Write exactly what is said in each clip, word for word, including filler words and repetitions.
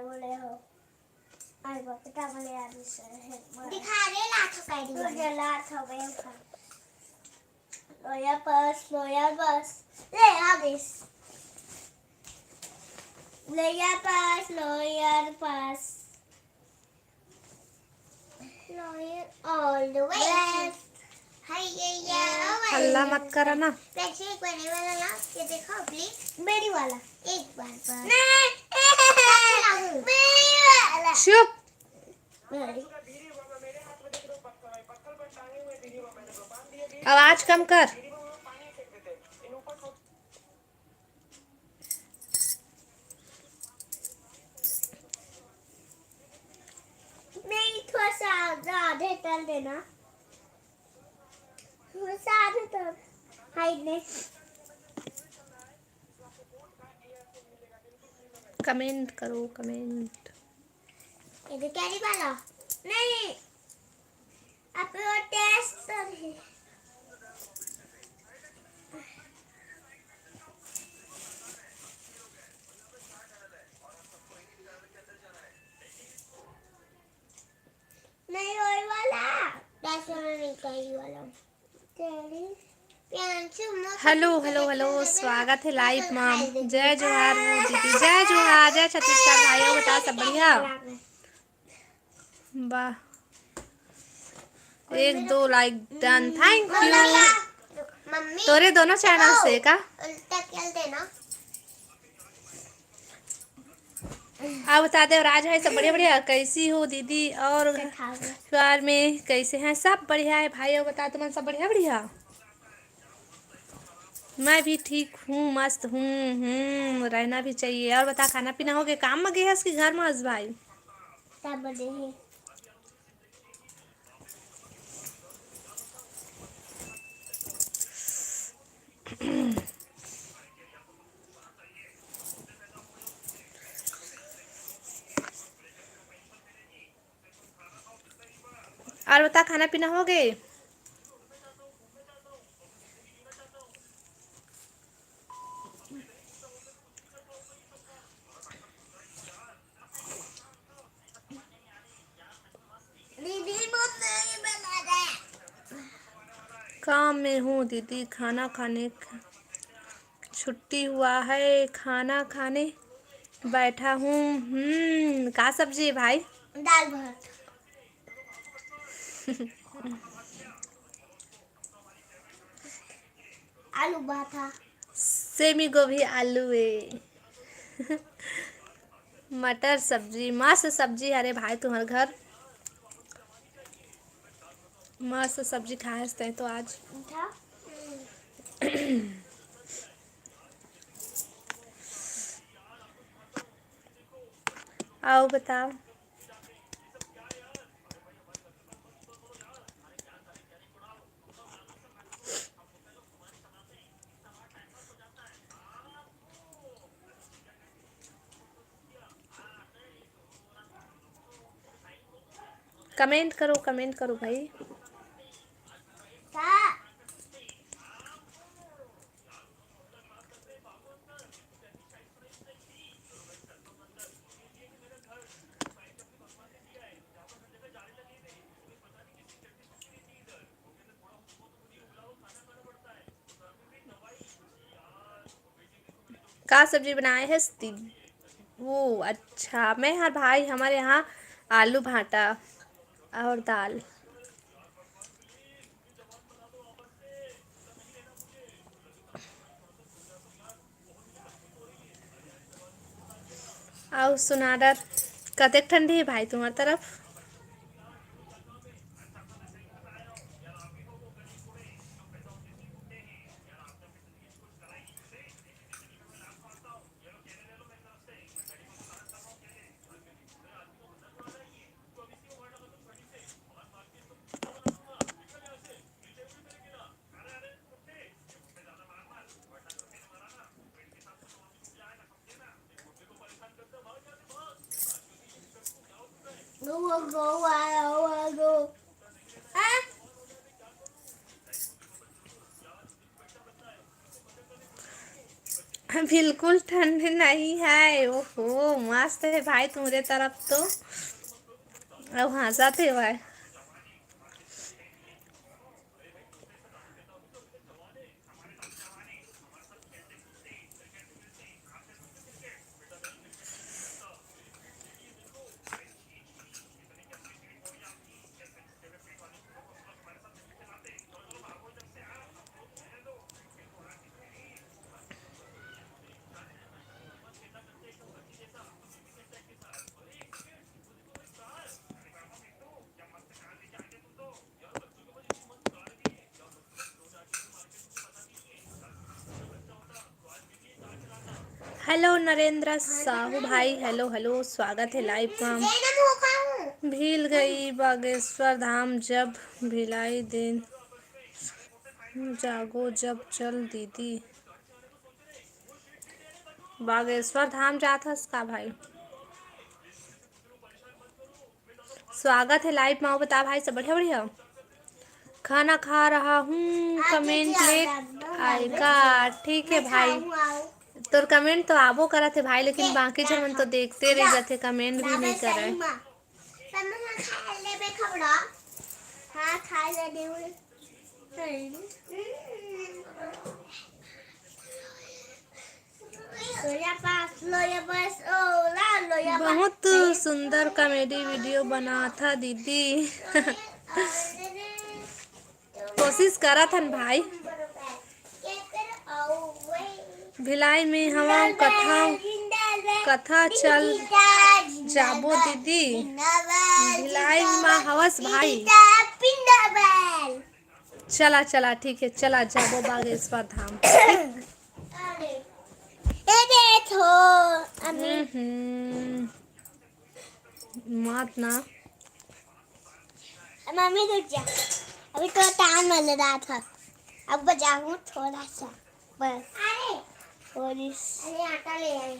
बोले हो। अरे बाप, कितना बोले यार, इस है, दिखा रे, लात हो कह दी। तुझे लात हो गए ऊपर। लोया बस, लोया बस। ले आ दिस। लोया बस, लोया बस। Loyal all the way. Yes. हाय, ये, ये, ओ, हल्ला मत करा ना। वैसे एक बार ये वाला लाओ, ये देखो, please। मेरी वाला। एक बार बस। नहीं। मेरी वाला। चुप। मेरी। आवाज कम कर। नहीं, थोड़ा सा ज्यादा डाल देना। थोड़ा सा आधा तो हाइड में। कमेंट करो, कमेंट। ये तो कैरी वाला। नहीं, आप वो टेस्ट तो नहीं। नहीं, वही वाला। टेस्ट वाला नहीं, कैरी वाला। कैरी। प्यांशु मुझे हेलो, हेलो, हेलो, स्वागत है लाइव में। जय जोहार दीदी, जय जोहार, जय छत्तीसगढ़ भाइयों, बताओ सब बढ़िया? वाह, एक दो लाइक डन, थैंक यू। मम्मी। तोरे दोनों चैनल से का? उल्टा खेल देना। आप बता दे, और आज है सब बढ़िया बढ़िया। कैसी हो दीदी? और घर में कैसे हैं? सब बढ़िया है भाई। और बता, तुमन सब बढ़िया बढ़िया? मैं भी ठीक हूँ, मस्त हूँ। हम्म, रहना भी चाहिए। और बता, खाना पीना हो गया? काम में गए हस कि घर में हस भाई? सब बढ़िया है। और बता, खाना पीना हो गए? काम में हूँ दीदी, खाना खाने क-, छुट्टी हुआ है, खाना खाने बैठा हूँ। हम्म, का सब्जी है भाई? दाल भात। आलू भात। सेमी गोभी आलू ए। मटर सब्जी, मस्त सब्जी। अरे भाई, तुम्हारे घर मस्त सब्जी खाए हस तैं तो आज। आओ बताओ। कमेंट करो, कमेंट करो भाई। का सब्जी बनाए है? वो अच्छा, मैं हर भाई, हमारे यहाँ आलू भाटा और दाल। अउ सुनाडर, कतेक ठंडी है भाई तुम्हार तरफ? बिल्कुल ठंड नहीं है। ओहो, मस्त है भाई तुम्हरे तरफ तो। अब हंसत है भाई। हेलो नरेंद्र साहू भाई, हेलो हेलो, स्वागत है लाइव में। भील गई बागेश्वर धाम जब भिलाई दिन जागो जब चल दीदी। बागेश्वर धाम जात हस का भाई? स्वागत है लाइव में। बता भाई, सब बढ़िया बढ़िया? खाना खा रहा हूँ, कमेंट लेट आएगा। ठीक है भाई, तोर कमेंट तो आबो करत है भाई, लेकिन बाकी झन मन तो देखते रह जाथे, कमेंट भी नहीं करे। बहुत सुंदर कॉमेडी वीडियो बनाथा दीदी। कोशिश करत हन भाई। भिलाई में हवा कथा, कथा चल जाबो दीदी। भिलाई में हवस भाई। चला चला, ठीक है, चला जाबो बागेश्वर धाम। ए दे थो, अम्मी। हम्म, मत ना। मम्मी रुक जा, अभी तो टाइम मिल रहा था, अब बजाऊँ थोड़ा सा बस। अरे, थोड़ी सी। अरे, आटा ले आए।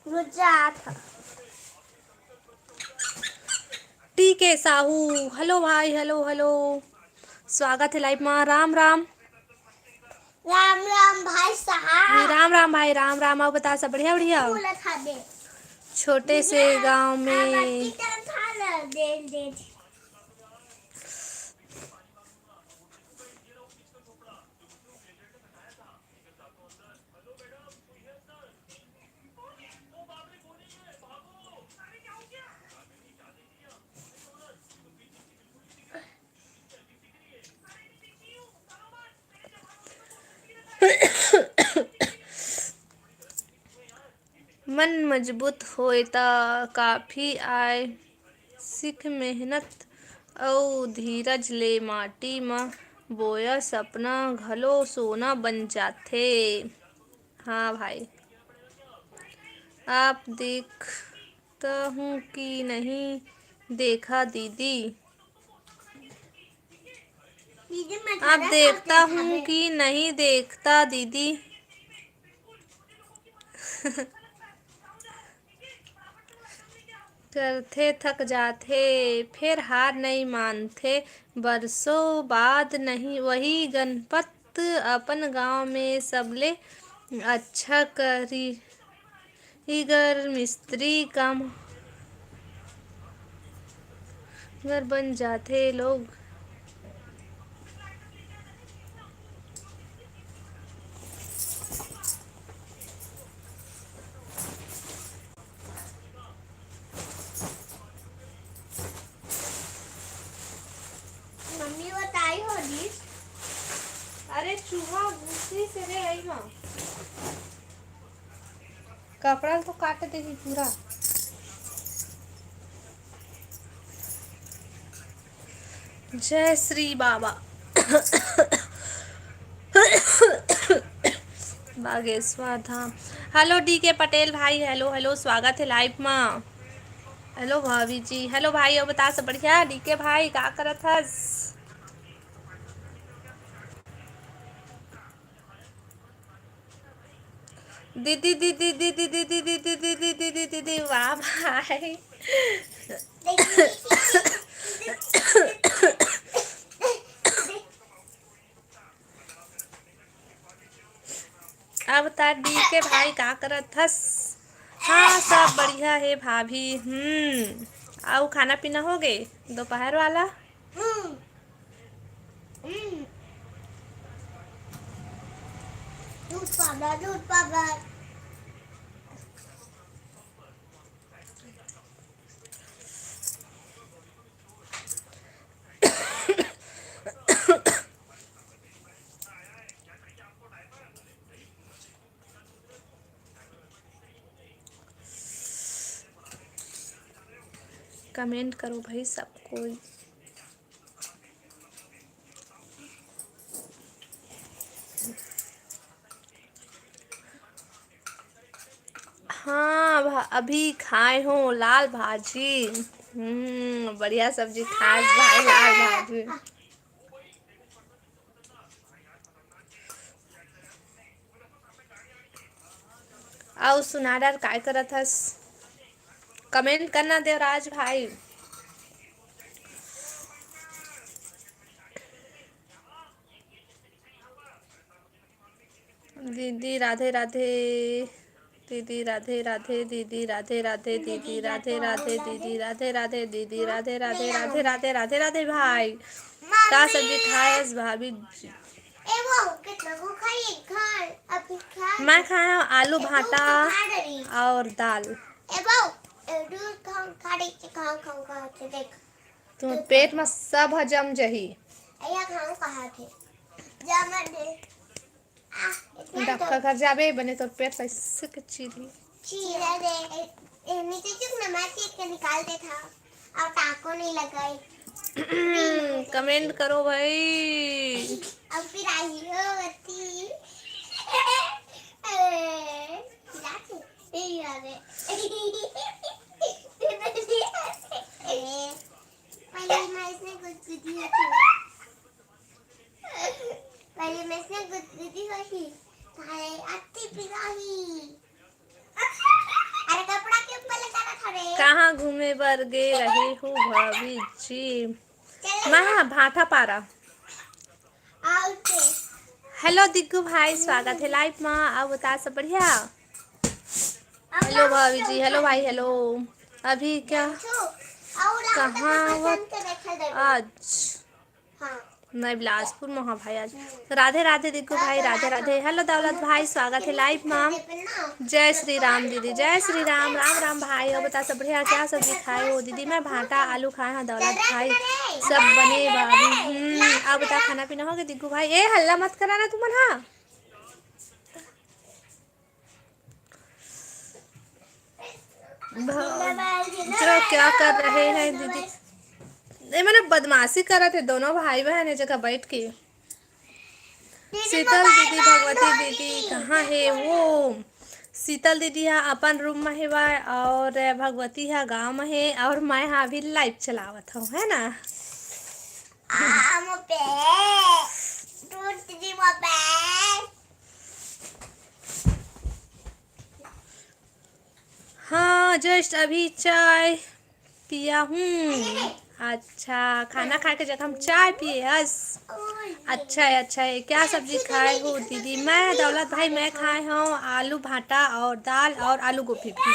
रुक जा, आटा। टी के साहू, हेलो भाई, हेलो हेलो, स्वागत है लाइव में। राम राम। राम राम भाई साहब। राम राम भाई, राम राम। अउ बता, सब बढ़िया बढ़िया? बोला था दे। छोटे से गांव में। मन मजबूत होय त काफी आय। सीख, मेहनत अउ धीरज ले माटी म बोया सपना घलो सोना बन जाथे। हाँ भाई, आप देखता हूँ कि नहीं देखा दीदी? आप देखता हूँ कि नहीं देखता दीदी? करथे, थक जाथे, फेर हार नइ मानथे। बरसों बाद नहीं, वही गणपत अपन गांव में सबले अच्छा करी। इगर मिस्त्री काम घर बन जाथे लोग। मम्मी बताई हो जी। अरे चूहा घुसी से रे आई माँ। कपड़ा ल तो काट देही पूरा। जय श्री बाबा। बागेश्वर धाम। हेलो डी के पटेल भाई, हेलो हेलो, स्वागत है लाइव मा। हेलो भाभी जी, हेलो भाई, अउ बता सब बढ़िया? डी के भाई का करत हस? दीदी दीदी दीदी दीदी दीदी दीदी दीदी दीदी, वाह भाई। भाई, का करत हस? हाँ, सब बढ़िया हे भाभी। हम्म, अउ खाना पीना हो गे दोपहर वाला? हम्म। हम्म। दूध पाउडर, दूध पाउडर। कमेंट करो भाई सब कोई। हाँ, भा-, अभी खाए हो लाल भाजी। हम्म, बढ़िया सब्जी खाए भाई, लाल भाजी। अउ सुनाडर काय करत हस? कमेंट करना देवराज भाई। दीदी राधे राधे। दीदी राधे राधे, दीदी राधे राधे, दीदी राधे राधे, दीदी राधे राधे, दीदी राधे राधे, राधे राधे, राधे राधे भाई। का सब्जी खायस भाभी जी? ए वो, कितना को खाई? एक खाए, अभी खाए। मैं खाया आलू ए, तू भाटा खा डरी। और दाल। ए वो, ए, दूध खाऊं, खा रही, खाऊं, खाऊं, खाऊं, देख। तू पेट में सब ह जम जही। ए, या खाऊं कहा थे? जा मत दे। आ, इतना डॉक्टर तो घर जाबे, बने तोर पेट कैसे के चीरी। चीरा दे। ए, ए, नीचे चुप ना, मैं चीर के निकाल देता। अब टाको नहीं लगाई। कमेंट करो भाई। अब फिर आई हो गती। ए, खिला के। ए, यार। ए, पहले मैं इसने गुदगुदी होती हूँ। पहले मैं इसने गुदगुदी होती, तारे अति पिराही। अरे कपड़ा के ऊपर लगा रखा रे। कहाँ घूमे बर गे रहे हो भाभी जी? चल। मैं हा भाटा पारा। आओ से। हेलो दिग्गू भाई, स्वागत है लाइव मा। अउ बता सब बढ़िया? हेलो भाभी जी, हेलो भाई, हेलो। अभी क्या? देखो, और आप कहाँ पसंद वत के देखल देबो। आज? हाँ। मैं बिलासपुर में हाँ भाई आज। राधे राधे दिग्गू भाई, राधे राधे। हेलो दौलत भाई, स्वागत है लाइव में। जय श्री राम दीदी, जय श्री राम। राम राम भाई। अउ बता सब बढ़िया, क्या सब्जी खाए हो दीदी? मैं भाटा आलू खाए हाँ दौलत भाई। सब बने भाभी। हम्म, अउ बता खाना पीना हो गया दिग्गू भाई? ए हल्ला मत करा ना तुमन हाँ। भ-, जो क्या कर रहे हैं दीदी? ए, मने बदमाशी करत हे दोनों भाई बहन ए जगह बैठ के। शीतल दीदी, भगवती दीदी कहाँ हे? वो शीतल दीदी हा अपन रूम में हेवय और भगवती हा गाँव में हे और मैं हा अभी लाइव चलावत हूँ, है ना? आ, मोर पैर टूट दी, मोर पैर। हाँ, just अभी चाय पिया हूँ। अच्छा, खाना खाए के जगह हम चाय पिए हस। अच्छा है, अच्छा है। क्या सब्जी खाए हो दीदी? मैं, दौलत भाई, मैं खाए हूँ आलू भाटा और दाल और आलू गोभी भी।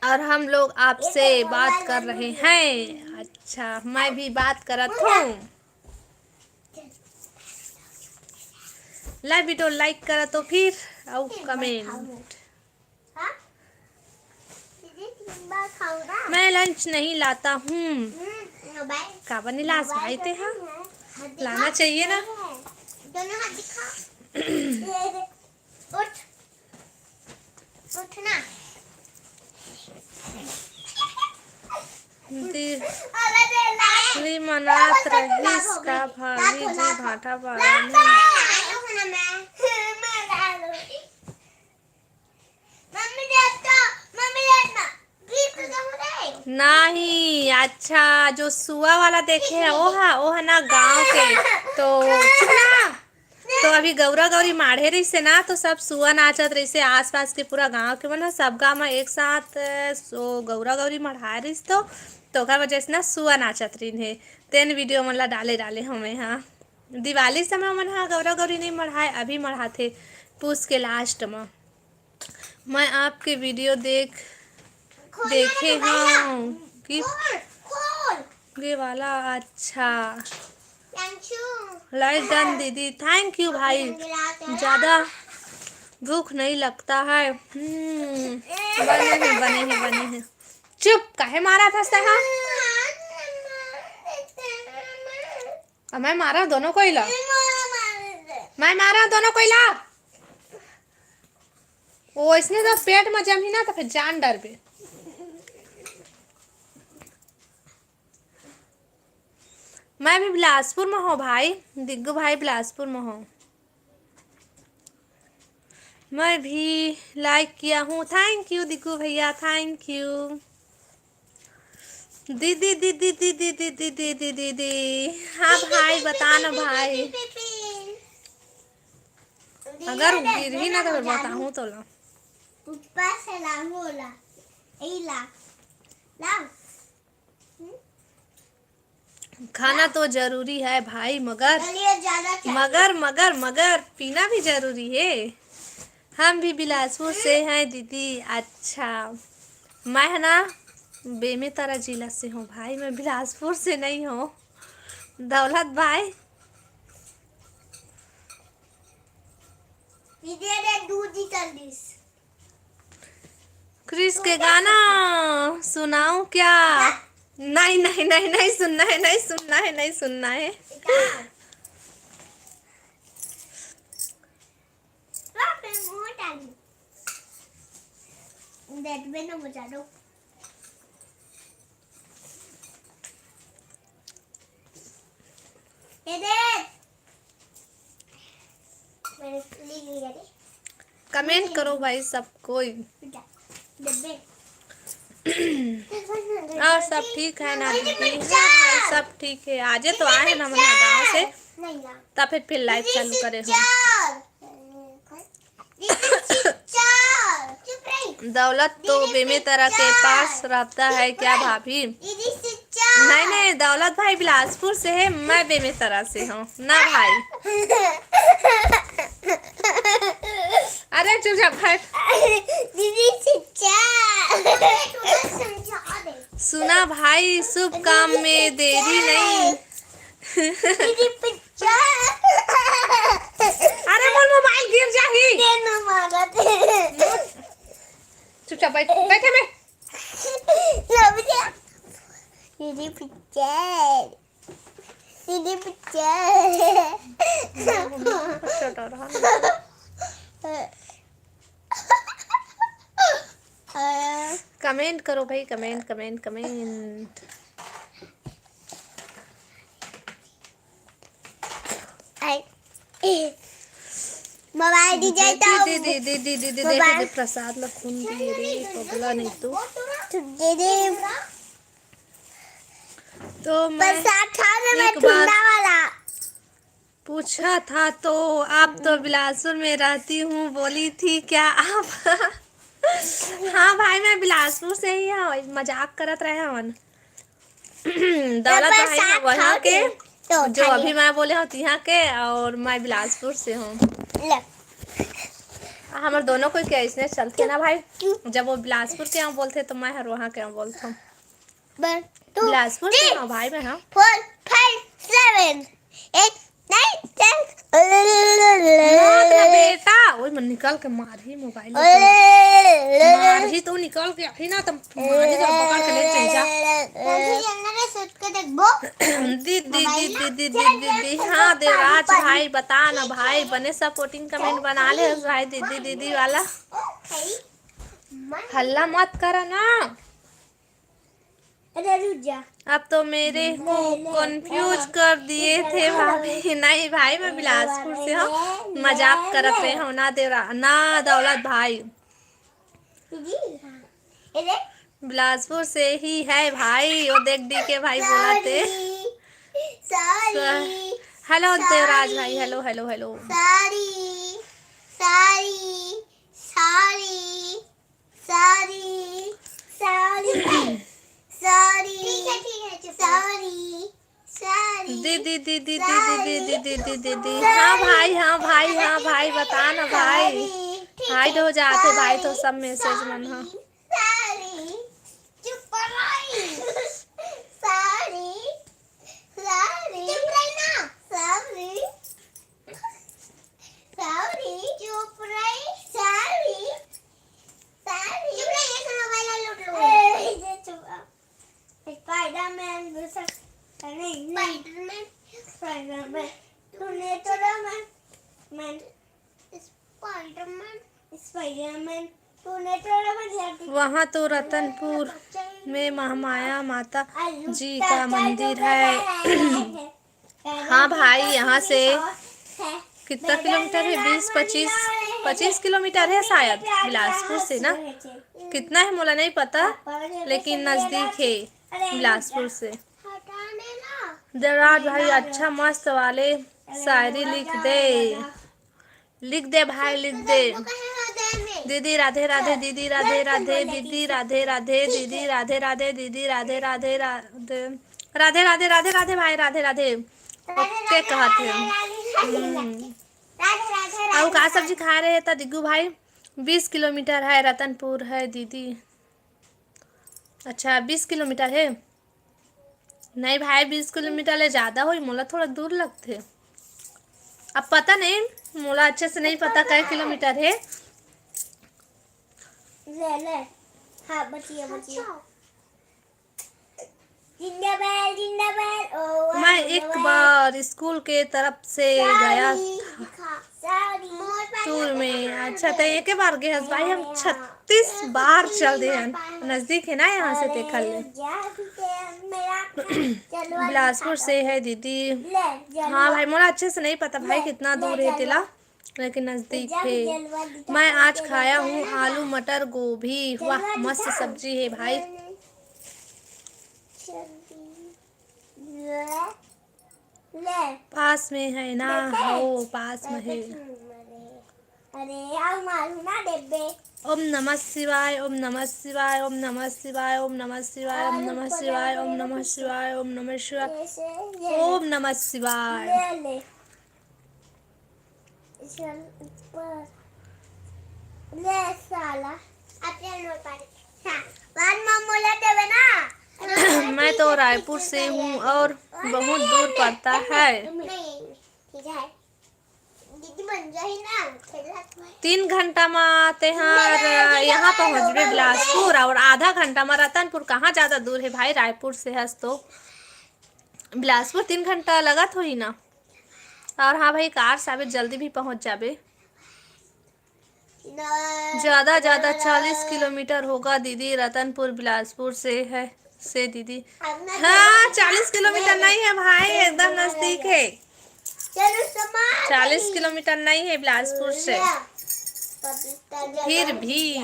और हम लोग आपसे बात कर रहे हैं। अच्छा, मैं भी बात करत हूँ। लाइव वीडियो लाइक करा तो फिर अउ कमेंट। मैं लंच नहीं लाता हूँ। काबर नहीं लास भाई ते हा? लाना चाहिए ना। दोनों हाथ दिखा। उठ। उठना। दिल्ली मनात रहिस का भाभी जी भाटा पारा में? नहीं, अच्छा, जो सुआ वाला देखे है, वो है, वो है ना गाँव के। तो चुप ना। तो अभी गौरा गौरी माढ़े रहिसे ना, तो सब सुआ नाचत रहिसे, आसपास के पूरा गांव के मन ह, सब गांव म एक साथ, अ, सो गौरा गौरी मढ़ाए रहिस, तो, तो ओकर वजह से ना सुआ नाचत रहिन हे। तेन वीडियो मन ला डाले, डाले हमें, हाँ। दिवाली समय मन ह गौरा गौरी नहीं मढ़ाए, अभी मढ़ाथे। पूछ के लास्ट में, मैं आपके वीडियो देख देखे हूँ कि ये वाला। अच्छा, लाइक डन दीदी, थैंक यू भाई। ज़्यादा भूख नहीं लगता है। हम्म, बने हैं, बने हैं, बने हैं। चुप, काहे मारा था सहा? अब मैं मारा दोनों को ही ला। मैं मारा दोनों को ही ला। वो इसने तो पेट में जमी ना तो फिर जान डरबे। मैं भी बिलासपुर में हूँ भाई, दिग्गू भाई बिलासपुर में हूँ। मैं भी लाइक किया हूँ, थैंक यू दिग्गू भैया, थैंक यू। दीदी दीदी दीदी दीदी दीदी दीदी, हाँ भाई बता ना भाई। अगर गिरही ना तो फिर बताहूँ तो ला। ऊपर से लाहू ला, ए ला, ला। खाना तो जरूरी है भाई, मगर मगर मगर मगर पीना भी जरूरी है। हम भी बिलासपुर से हैं दीदी। अच्छा, मैं है ना बेमेतरा जिला से हूँ भाई, मैं बिलासपुर से नहीं हूँ। दौलत भाई, दीदी ने दूध निकाल दीस। क्रिस के गाना सुनाऊं क्या? नहीं नहीं नहीं नहीं सुनना है, नहीं सुनना है, नहीं सुनना है। कमेंट करो भाई सब कोई। और सब ठीक है ना दीदी? हाँ भाई, सब ठीक है। आजे तो आए हैं ना मन गाँव से, तब फिर फिर लाइव चालू करे हो। दौलत तो बेमेतरा के पास रहता है क्या भाभी? नहीं नहीं, दौलत भाई बिलासपुर से है, मैं बेमेतरा से हूँ ना भाई। अरे चुपचाप हट। दीदी चिच्चा। सुना भाई, शुभ काम में देरी नहीं। दीदी पिक्चर। अरे मोर मोबाइल गिर जाही। दे ना मारा दे। चुपचाप बैठ, बैठे में। दीदी पिक्चर। दीदी पिक्चर। कमेंट करो भाई, कमेंट कमेंट कमेंट। मोबाइल दी जाए तो दीदी दीदी दीदी दीदी देख दे प्रसाद ला खून दिए रे पगला नहीं तो। दीदी तो मैं प्रसाद खा रहे मैं एक बार ठंडा वाला। पूछा था तो आप तो बिलासपुर में रहती हूँ बोली थी क्या आप? हाँ भाई, मैं बिलासपुर से ही हूँ, मजाक करत रहे हवन। दौलत भाई वहाँ के तो जो अभी मैं बोले हूँ तिहाँ के, और मैं बिलासपुर से हूँ। हमर दोनों को क्या इसने चलते ना भाई, जब वो बिलासपुर के यहाँ बोलते तो मैं हर वहाँ के यहाँ बोलता हूँ। बिलासपुर से हूँ भाई मैं। हाँ, four five seven eight nine ten। बेटा, ओए मन निकाल के मारही मोबाइल। मारही तो निकाल के अभी ना, तब मारही तो पकड़ के ले चल जा। दीदी दीदी दीदी दीदी दीदी। हाँ देवराज भाई बता ना भाई, बने सपोर्टिंग कमेंट बना ले भाई, दीदी दीदी वाला। हल्ला मत करा ना। अरे रुक जा। अब तो मेरे को कंफ्यूज कर दिए थे भाभी। नहीं भाई, मैं बिलासपुर से हूँ, मजाक करत रहे हूँ ना देवरा ना दौलत भाई। बिलासपुर से ही है भाई, वो देख डीके भाई बोला थे। हेलो देवराज भाई, hello hello hello. Sorry sorry sorry. Sorry sorry sorry. ठीक है ठीक है, चुप रहो। Sorry sorry. दीदी, दीदी, दीदी, दीदी, दीदी, दीदी। हाँ भाई, हाँ भाई, हाँ भाई, बता ना भाई। Hide हो जाथे भाई तो सब message मन ह। साड़ी, चुप रही। साड़ी, साड़ी, चुप रही ना। साड़ी, साड़ी, चुप रही। साड़ी, साड़ी, चुप रही, ये सब मोबाइल लूट लो। ए, ये चुप रहो। स्पाइडरमैन दूसरा, नहीं, नहीं। स्पाइडरमैन, स्पाइडरमैन, तूने तो रोमन, मैन, स्पाइडरमैन, स्पाइडरमैन, तूने तो रोमन याद दिया। वहाँ तो रतनपुर में महामाया माता जी का मंदिर है। हाँ भाई, यहाँ से कितना किलोमीटर है? बीस, पच्चीस, पच्चीस किलोमीटर है शायद बिलासपुर से ना। कितना है मोला नहीं पता, लेकिन नजदीक है बिलासपुर से। देवराज भाई, अच्छा मस्त वाले शायरी लिख दे, लिख दे भाई, लिख दे। दीदी राधे राधे, दीदी राधे राधे, दीदी राधे राधे, दीदी राधे राधे, दीदी राधे राधे राधे, राधे राधे, राधे राधे भाई, राधे राधे। ओके कहत है। हम्म। अउ का सब्जी खाए रहे त दिग्गू भाई? बीस किलोमीटर है, रतनपुर है दीदी। अच्छा, बीस किलोमीटर है। नहीं भाई, बीस किलोमीटर ले ज्यादा होई, मोला थोड़ा दूर लगथे। अब पता नहीं, मोला अच्छे से नहीं पता कै किलोमीटर है। ले, ले। हाँ, बचिया, बचिया। जिंदा बैल, जिंदा बैल, ओ वाह, मैं जिंदा एक बैल। बार स्कूल के तरफ से गया था। टूर में। अच्छा, त एके बार गे हस भाई, हम छत्तीस बार चल दे हन। नजदीक है ना यहाँ से, देखा ले। बिलासपुर से है दीदी। हाँ भाई, मोला अच्छे से नहीं पता भाई कितना दूर है तेला, लेकिन नजदीक है। मैं आज खाया हूँ आलू मटर गोभी। वाह, मस्त सब्जी है भाई। पास में है ना? हो, पास में है। अरे यार, मारू ना देबे। ओम नमः शिवाय, ओम नमः शिवाय, ओम नमः शिवाय, ओम नमः शिवाय, ओम नमः शिवाय, ओम नमः शिवाय, ओम नमः शिवाय, ओम नमः शिवाय। ले, ले। चल ऊपर। ले साला। अब चल ऊपर। हाँ, बाद में मोला देवे ना। मैं तो रायपुर से हूँ और बहुत दूर पड़ता है। नहीं, ठीक है। दीदी बन जाही ना, खेलत में। तीन घंटा में तेहर यहाँ पहुँचबे बिलासपुर, और आधा घंटा में रतनपुर। कहाँ ज्यादा दूर है भाई, रायपुर से हस तो बिलासपुर तीन घंटा लगत होही ना। और हाँ भाई, कार से आबे, जल्दी भी पहुँच जाबे। ज्यादा ज्यादा चालीस किलोमीटर होगा दीदी, रतनपुर बिलासपुर से है, से दीदी। हाँ, चालीस किलोमीटर नहीं है भाई, एकदम नजदीक है। चालीस किलोमीटर नहीं है बिलासपुर से, फिर भी।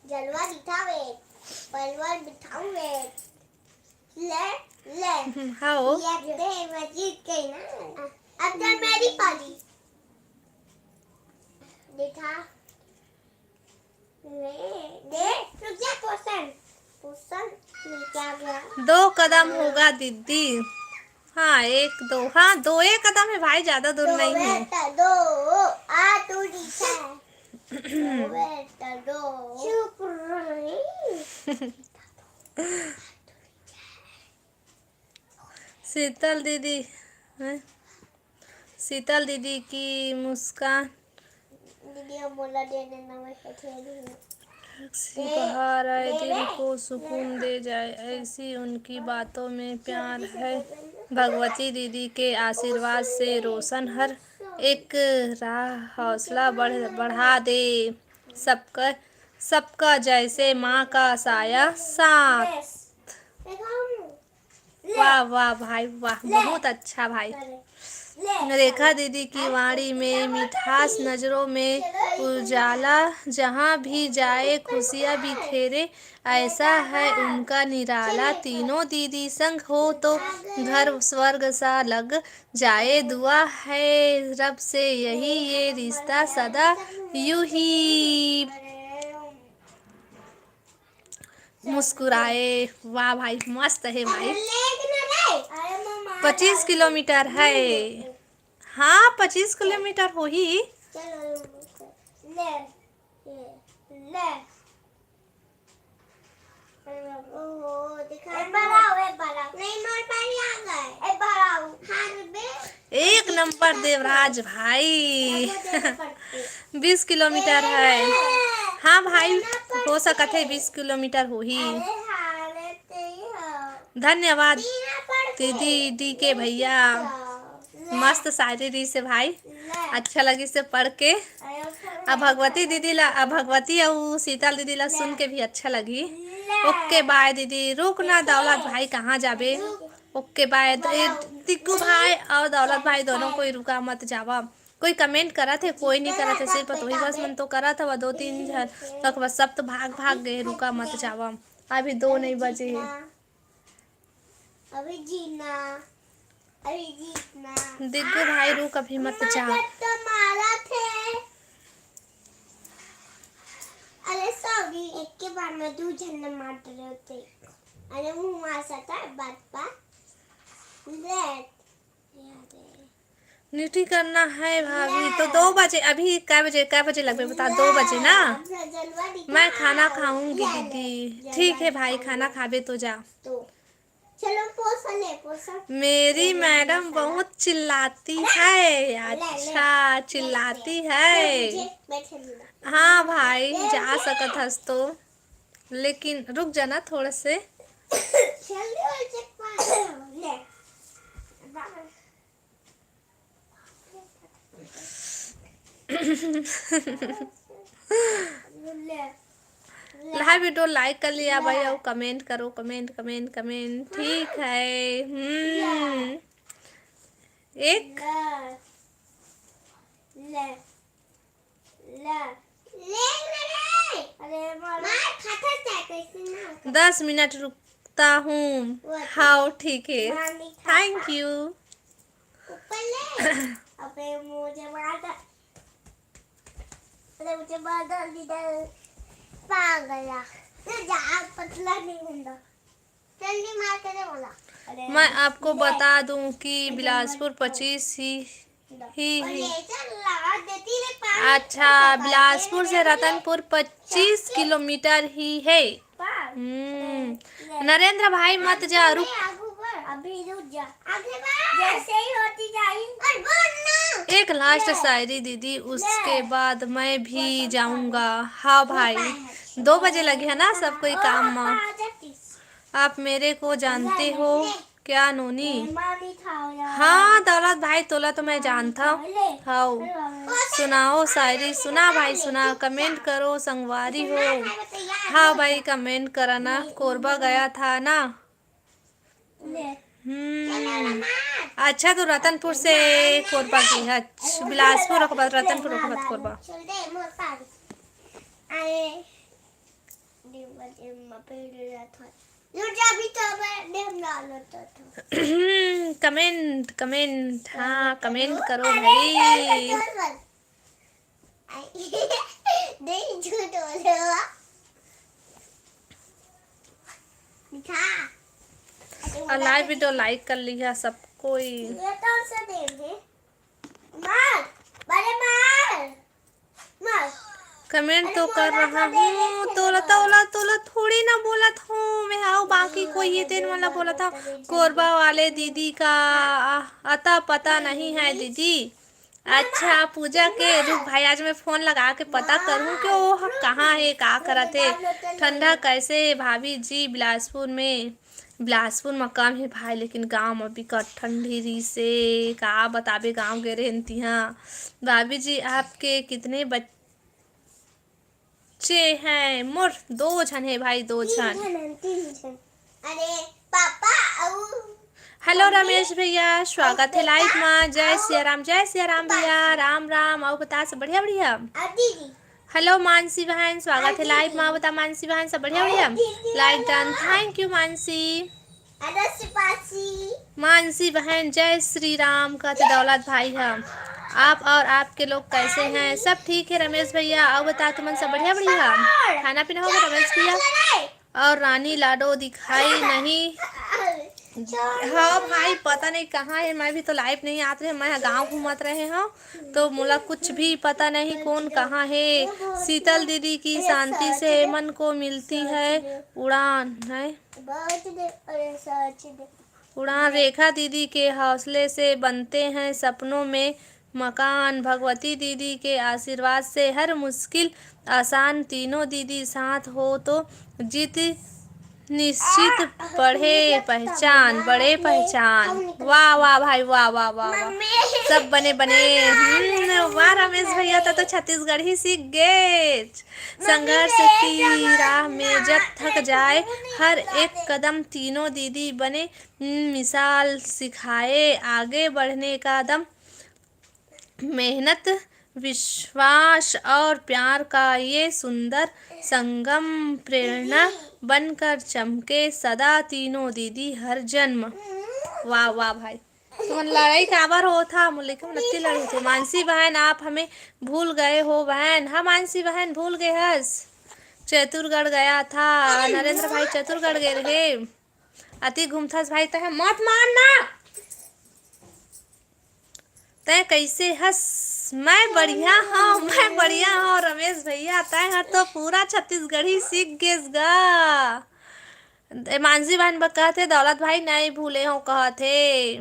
जलवा दिखावे, पलवर बिठावे। ले, ले। हाँ, हो। ये दे, मैं जीत गई ना। अब तो मेरी पारी। देखा। ले, दे, रुक जा, पोषण। पोषण लेके आ गया। दो कदम होगा दीदी। हाँ, एक, दो, हाँ, दो एक कदम है भाई, ज्यादा दूर नहीं है। दो बेटा, दो। आ, तू दिखा। दो बेटा, दो। चुप रही। शीतल दीदी, हैं? शीतल दीदी की मुस्कान दीदी, अब मोला दे देना, मैं खेल रही हूँ। लक्ष्मी बहार आए, दिल को सुकून दे जाए, ऐसी उनकी बातों में प्यार है। भगवती दीदी के आशीर्वाद से रोशन हर एक राह हौसला बढ़, बढ़ा दे। सबका, सबका जैसे माँ का साया साथ। वाह, वाह भाई, वाह, बहुत अच्छा भाई। रेखा दीदी की वाणी में मिठास, नजरों में उजाला, जहाँ भी जाए खुशियाँ बिखेरे, ऐसा है उनका निराला। तीनों दीदी संग हो तो घर स्वर्ग सा लग जाए, दुआ है रब से यही ये रिश्ता सदा यूं ही मुस्कुराए। वाह भाई, मस्त है भाई। पच्चीस किलोमीटर है। हाँ, पच्चीस किलोमीटर होही। चलो, ले, ये, ले। ओहो, दिखा ए, बढ़ाओ, ए, बढ़ाओ। नहीं, मोर पानी आ गए। ए, बढ़ाओ। हार बे। एक नंबर देवराज भाई। बीस किलोमीटर है। हाँ भाई, हो सकत है बीस किलोमीटर होही। धन्यवाद दीदी, डी के भैया। मस्त शायरी रहिस हे भाई, अच्छा लगिस हे पढ़ के। अब भगवती दीदी ला, अब भगवती अउ शीतल दीदी ला सुन के भी अच्छा लगी। ओके बाय दीदी। रुक ना दौलत भाई, कहाँ जाबे? ओके बाय। ए, दिग्गू भाई और दौलत भाई दोनों कोई रुका मत जावा। कोई कमेंट करत हे, कोई नहीं करत हे, सिर्फ पतोही बस मन तो करत हवा, दो तीन झन। तक बस सब तो भाग भाग गए, रुका मत जावा, अभी दो नहीं बजे हे। अभी जीना, अभी जीतना। दिग्गू भाई रुक, अभी मत जा। तो मारा थे। अरे सॉरी, एक के बार में दो झन मार रहे थे। अरे मुंह मार सकता है बात बात। ले। ड्यूटी करना है भाभी, तो दो बजे। अभी कै बजे, कै बजे लगबे बता? दो बजे ना। मैं खाना खाऊंगी दीदी। ठीक है भाई, खाना खाबे तो जा। चलो, पोसा ले, पोसा। मेरी मैडम बहुत चिल्लाती है। अच्छा, चिल्लाती है। हाँ भाई, जा सकत हस तो, लेकिन रुक जाना थोड़ा से। जल्दी हो, चेक पास। ले। लाइव वीडियो लाइक कर लिया भाई, और कमेंट करो, कमेंट, कमेंट, कमेंट। ठीक है। हम्म। एक ले, ले, ले। अरे मार खाता था कैसे ना? दस मिनट रुकता हूँ। हाँ, ठीक है। Thank you. ऊपर ले। अबे मुझे मार। अरे मुझे बादल इधर पागल है। तो जा, पतला नहीं बंदा। जल्दी मार के दे बोला। मैं आपको बता दूं कि बिलासपुर पच्चीस ही, ही, ही। अच्छा, बिलासपुर से रतनपुर पच्चीस किलोमीटर ही है। हम्म। नरेंद्र भाई मत जा, रुक। अभी रुक जा। जैसे ही होती जाई। एक लास्ट शायरी दीदी, उसके बाद मैं भी जाऊंगा। हाँ भाई, दो बजे लगे है ना सब कोई काम में। आप मेरे को जानते हो क्या नोनी? हाँ दौलत भाई, तोला तो मैं जानता हूँ। हाँ, सुनाओ शायरी, सुना भाई सुना, कमेंट करो संगवारी हो। हाँ भाई, कमेंट करना। कोरबा गया था ना। हम्म। अच्छा, तो रतनपुर से कोरबा की है। अच्छा, बिलासपुर ओकर बाद रतनपुर, ओकर बाद कोरबा। कमेंट, कमेंट, हाँ, कमेंट करो भाई। नहीं, झूठ बोल रहे हो आप। मीठा। और लाइव वीडियो लाइक कर लिया सब कोई। ये तो उसे दे दे। मार, बड़े मार, मार। कमेंट तो कर रहा हूँ। तोला, तोला, तोला थोड़ी ना बोलत हूँ मैं। आओ, बाकी कोई ये तेन वाला बोला था, कोरबा वाले दीदी का अता पता नहीं है दीदी। अच्छा, पूजा के, रुक भाई, आज मैं फोन लगा के पता करूँ कि वो ह-, कहाँ है, का करत है, ठंडा कैसे है भाभी जी बिलासपुर में। बिलासपुर में कम है भाई, लेकिन गाँव में बिकट ठंडी रहिसे, का बताबे, गाँव गे रहेन तिहाँ। भाभी जी, आपके कितने बच्चे बच्चे हैं? मोर दो झन हे भाई, दो झन। तीन झन, तीन झन। अरे पापा अउ हेलो रमेश भैया, स्वागत है लाइव मा। जय सिया राम, जय सिया राम भैया, राम राम। अउ बता, सब बढ़िया बढ़िया? अउ दीदी। हेलो मानसी बहन, स्वागत है लाइव मा। बता मानसी बहन, सब बढ़िया बढ़िया? लाइक डन, थैंक यू मानसी। अरे सिपासी। मानसी बहन, जय श्री राम कहते दौलत भाई हम। आप और आपके लोग कैसे हैं? सब ठीक है रमेश भैया। और बता तुमन सब बढ़िया बढ़िया? खाना पीना हो गया रमेश भैया? और रानी लाडो दिखाई नहीं। हाँ भाई, पता नहीं कहाँ है, मैं भी तो लाइव नहीं आत रहे, मैं गाँव घूमत रहे हूँ, तो मोला कुछ भी पता नहीं कौन कहाँ है। शीतल दीदी की शांति से मन को मिलती है उड़ान, है उड़ान। रेखा दीदी के हौसले से बनते हैं सपनों में मकान। भगवती दीदी के आशीर्वाद से हर मुश्किल आसान। तीनों दीदी साथ हो तो जीत निश्चित। पढ़े पहचान, बड़े पहचान। वाह वाह भाई, वाह वाह वाह वाह। सब बने बने। हम्म, वाह रमेश भैया, त तो छत्तीसगढ़ी सीख गे। संघर्ष की राह में जब थक जाए हर एक कदम, तीनों दीदी बने हम्म, मिसाल सिखाए आगे बढ़ने का दम। मेहनत, विश्वास और प्यार का ये सुंदर संगम प्रेरणा बनकर चमके सदा तीनों दीदी हर जन्म। वाह वाह भाई, तुमन लड़ाई काबर होत हा? मोर लइका मन अत्ती लड़े होथे। मानसी बहन, आप हमें भूल गए हो बहन। हाँ मानसी बहन, भूल गए हस? चतुरगढ़ गया था नरेंद्र भाई, चतुरगढ़ गए रहे। अति घूमथस भाई, तैं मत मार ना। तैं कैसे हस? मैं बढ़िया हूँ, मैं बढ़िया हूँ रमेश भैया, तैं हर तो पूरा छत्तीसगढ़ी सीख गेस गा। ए, मानसी बहन ब कहत हे, दौलत भाई नहीं भूले हो कहत हे।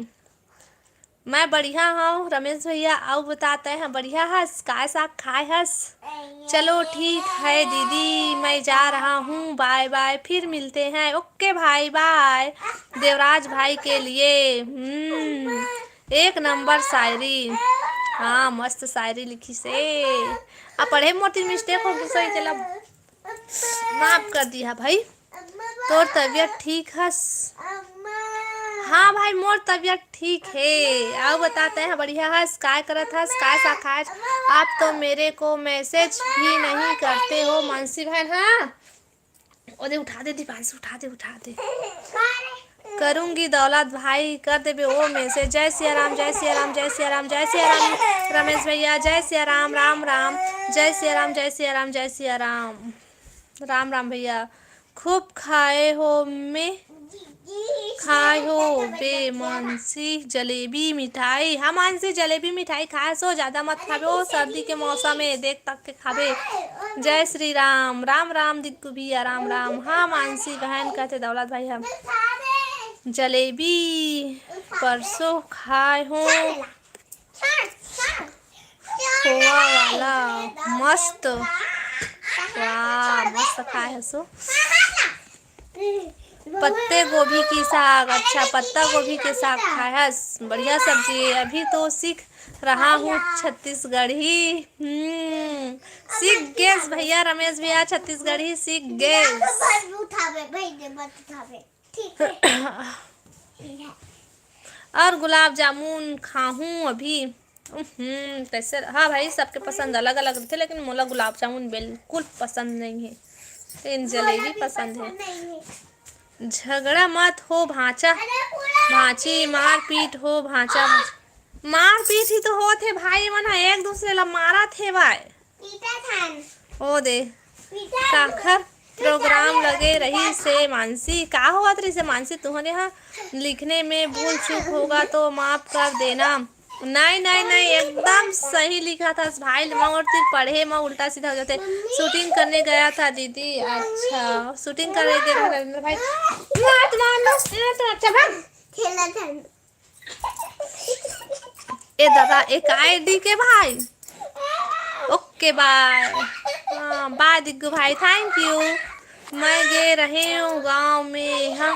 मैं बढ़िया हूँ रमेश भैया, अउ बता तैं ह बढ़िया हस? काय साग खाए हस? चलो ठीक है दीदी, मैं जा रहा हूँ, बाय बाय, फिर मिलते हैं। ओके भाई, बाय। देवराज भाई के लिए हम्म एक नंबर शायरी। हाँ, मस्त शायरी लिखिस हे। आ पढ़े मोर तीर मिस्टेक हो गिस होही, तेला माफ कर दिहा भाई। तोर तबीयत ठीक हस? हाँ भाई, मोर तबीयत ठीक हे। अउ बता, तैं ह बढ़िया हस? काय करत हस? काय साग खाए? आप तो मेरे को मैसेज भी नहीं करते हो मानसी बहन। हाँ, ओदे उठा दे दीपांशु, उठा दे, उठा दे। करूंगी दौलत भाई, कर देबे ओ मैसेज। जय सिया राम, जय सिया राम, जय सिया राम, जय सिया राम। रमेश भैया, जय सिया राम, राम राम। जय सिया राम, जय सिया राम, जय सिया राम। राम राम भैया। खूब खाए हो में खाए हो बे मानसी जलेबी मिठाई। हाँ मानसी, जलेबी मिठाई खाए सो, ज्यादा मत खाबे ओ, सर्दी के मौसम में देख तक के खाबे। जय श्री राम। राम राम दिग्गू भैया, राम राम। हाँ मानसी बहन, कहते दौलत भाई हम जलेबी परसों खाए हो। खोवा वाला मस्त। वाह, मस्त खाए हसो। पत्ते गोभी की साग। अच्छा, पत्ता गोभी के साग खाए हस, बढ़िया सब्जी है। अभी तो सीख रहा हूँ छत्तीसगढ़ी। हम्म, सीख गेस भैया, रमेश भैया छत्तीसगढ़ी सीख गेस। उठावे भाई ने, मत उठावे। ठीक है। और गुलाब जामुन खाहूँ अभी। हम्म, कैसे? हाँ भाई, सबके पसंद अलग अलग रहिथे, लेकिन मोला गुलाब जामुन बिल्कुल पसंद नहीं है, लेकिन जलेबी पसंद है। झगड़ा मत हो भांचा भांची, मारपीट हो भांचा भांची। मारपीट ही तो होत हे भाई मन ह, एक दूसरे ला मारत हे भाई। ओ दे, काखर प्रोग्राम लगे रहिस हे मानसी? का होवत रहिस हे मानसी? तुहने हा लिखने में भूल चूक होगा तो माफ कर देना। नहीं नहीं नहीं, एकदम सही लिखा था भाई। मोर तीर पढ़े म उल्टा सीधा हो जाते। शूटिंग करने गया था दीदी। अच्छा, शूटिंग करने गया था नरेंद्र भाई। मत मार, मत, मत, अच्छा भाग। खेला था। ए दादा, एक आईडी के भाई। ओके, बाय। हाँ, बाय दिग्गू भाई, थैंक यू। मैं गे रहे हूँ गाँव में, हाँ।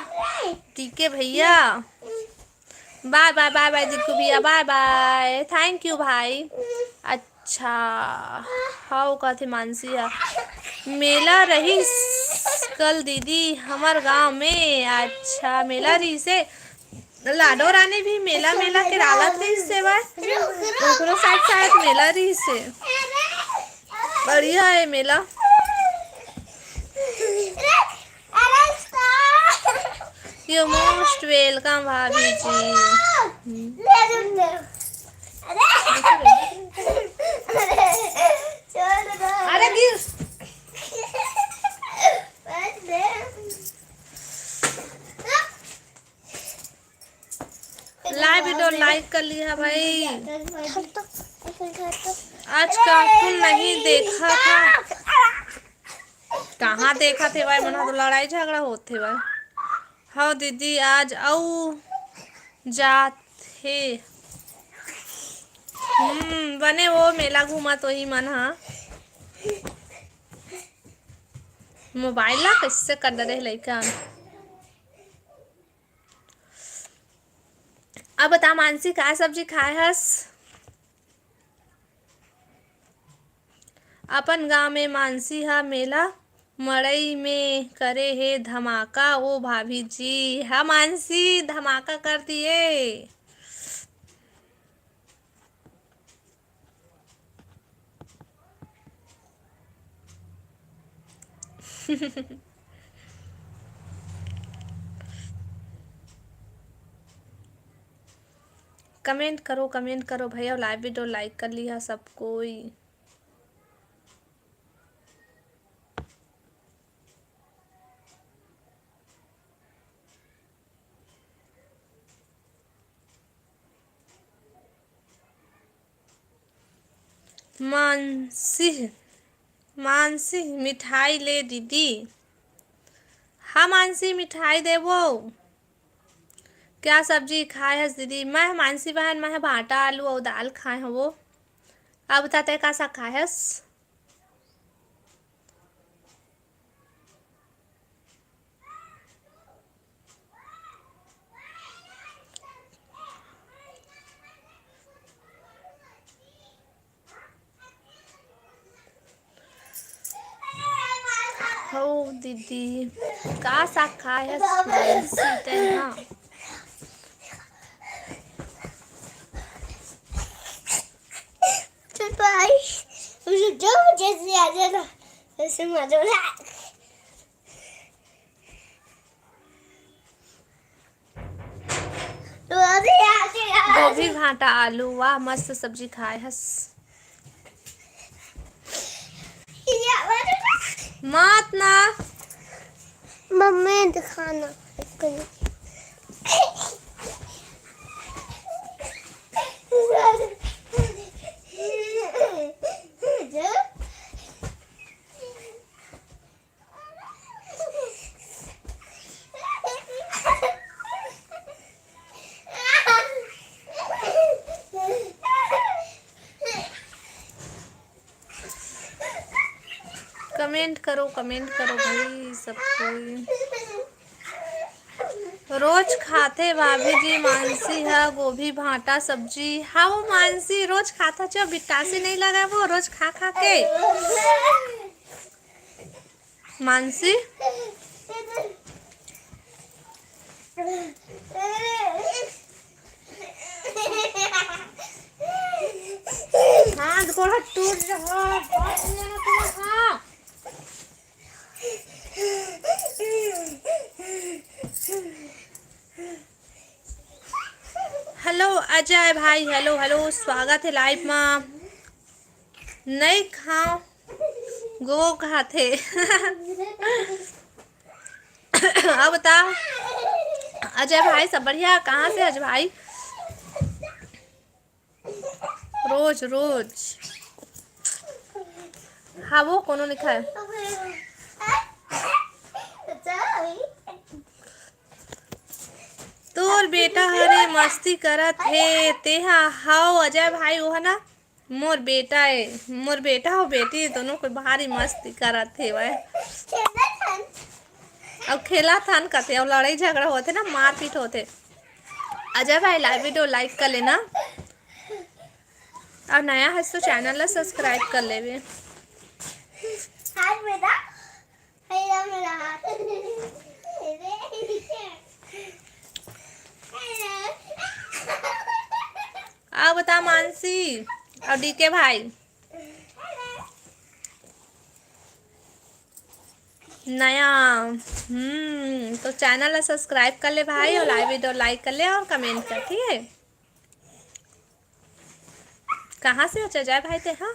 ठीक है भैया, बाय बाय, बाय बाय दिग्गू भैया, बाय बाय, थैंक यू भाई। अच्छा, हाउ कथे मानसी हा, मेला रहिस कल दीदी हमर गाँव में। अच्छा, मेला रहिस हे। लाडो रानी भी मेला, मेला के रालत रहिस हे भाई। ओकरो साथ साथ मेला रहिस हे। बढ़िया हे मेला। You most welcome भाभी जी। अरे गिर। लाइक कर लिहा भाई। आज कार्टून नहीं देखा था। कहाँ देखा थे भाई, मन तो लड़ाई झगड़ा होत हे भाई। हव दीदी, आज अउ जात हे। हम्म, बने वो मेला घूमत होही मन हा। मोबाइल ला कैसे कर डरे हे लइका। अब बता मानसी, का सब्जी खाए हस? अपन गांव में मानसी ह मेला मड़ई में करे हे धमाका ओ भाभी जी। हाँ मानसी, धमाका कर दिए। कमेंट करो, कमेंट करो भैया, लाइव वीडियो लाइक कर लिहा सब कोई। मानसी, मानसी मिठाई ले दीदी। हाँ मानसी, मिठाई देबो। क्या सब्जी खाए हस दीदी? मैं, मानसी बहन, मैं भांटा आलू अउ दाल खाए हवो। अब बता, तै का साग खाए हस? हौ दीदी, का साग खाए हस मानसी तैं हा? चल भाई, मुझे जो जैसे आ जाए ना, वैसे मजा आ। गोभी भांटा आलू, वाह, मस्त सब्जी खाए हस। मत ना। मम्मी दिखाना। कमेंट करो, कमेंट करो भाई सब कोई। रोज खाथे भाभी जी मानसी ह गोभी भांटा सब्जी। हाँ, वो मानसी रोज खाता, जो बिटासी नहीं लगा वो रोज खा खा के। मानसी। हाथ गोड़ टूट जाओ, बात नहीं ना तुम्हारा। हाँ। हेलो अजय भाई, हेलो, हेलो, स्वागत है लाइव मा। नहीं खाओ, गो खाथे। अब बता अजय भाई, सब बढ़िया? कहाँ से अजय भाई? रोज, रोज। हाँ, वो कोनो लिखा है। तोर बेटा हरे मस्ती करत हे, तेहा। हव अजय भाई, वो है ना, मोर बेटा ए, मोर बेटा हो बेटी, दोनों कोई भारी मस्ती करत हे वह। अब खेलत हन कथे, अब लड़ाई झगड़ा होथे ना, मारपीट होथे। अजय भाई, लाइव वीडियो लाइक कर लेना, और नया है तो चैनल ला सब्सक्राइब कर लेवे। हाय बेटा। आओ बता मानसी और डीके भाई। नया, हम्म, तो चैनल ला सब्सक्राइब कर ले भाई, और लाइव वीडियो लाइक कर ले और कमेंट कर, ठीक है? कहाँ से हो अजय भाई ते? हाँ,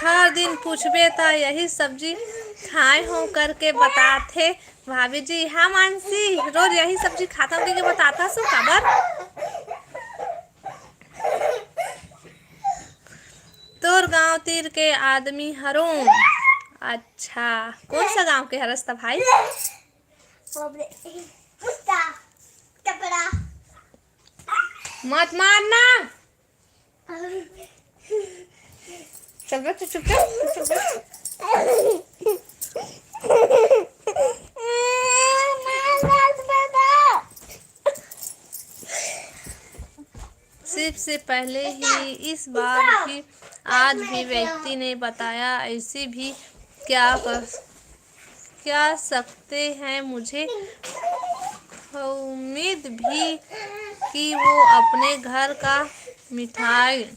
हर दिन पूछबे त यही सब्जी खाए हो करके बताथे। भाभी जी, हाँ मानसी, रोज यही सब्जी खाता हूँ, कहिके बताथस काबर? तोर गांव तीर के आदमी हरों। अच्छा, कौन सा गांव के हरस त भाई? मत मारना। चल बे, चुप, चुप, चुप, चुप। सिर्फ से पहले ही इस बार भी आज भी व्यक्ति ने बताया, ऐसी भी क्या कर क्या सकते हैं, मुझे उम्मीद भी कि वो अपने घर का मिठाई।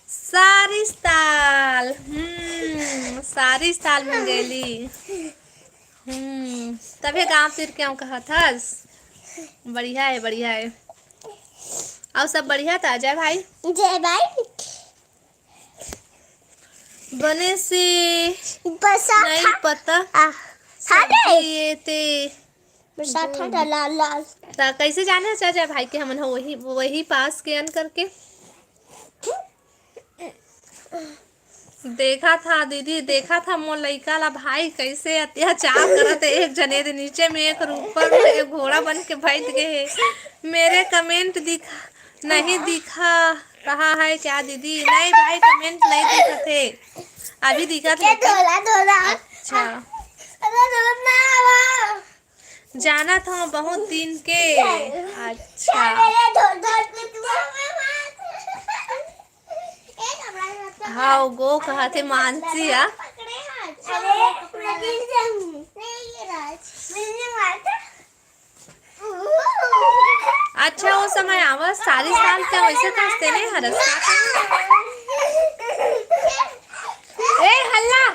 सारिस ताल, हम्म, सारिस ताल में गेली। हम्म, तभे गांव तीर के आऊं कहत हस। बढ़िया है, बढ़िया है। अउ सब बढ़िया था अजय भाई? जय भाई। बने से बरसात नहीं था। पता। आ, था सब्जी रे। ये ते बरसात था, था लाल लाल। ता कैसे जाने चाचा भाई के हमन हो वही, वही पास के अन करके? देखा था दीदी, देखा था मोर लइका ला भाई कैसे अत्याचार करत हे। एक जने दे नीचे में, एक ऊपर में, एक घोड़ा बन के बैठ गए हे। मेरे कमेंट दिखा नहीं दिखा रहा है क्या दीदी? नहीं भाई, कमेंट नहीं दिखत हे। अभी दिखत हे क्या? धोला, धोला। अच्छा। अरे धोला ना। जानत हूँ बहुत दिन के। अच्छा। हाँ, गो कहत हे मानसी हा। अच्छा, वो समय आवा, सारी साल क्या वैसे तो हंसते नहीं हरस। ए, हल्ला।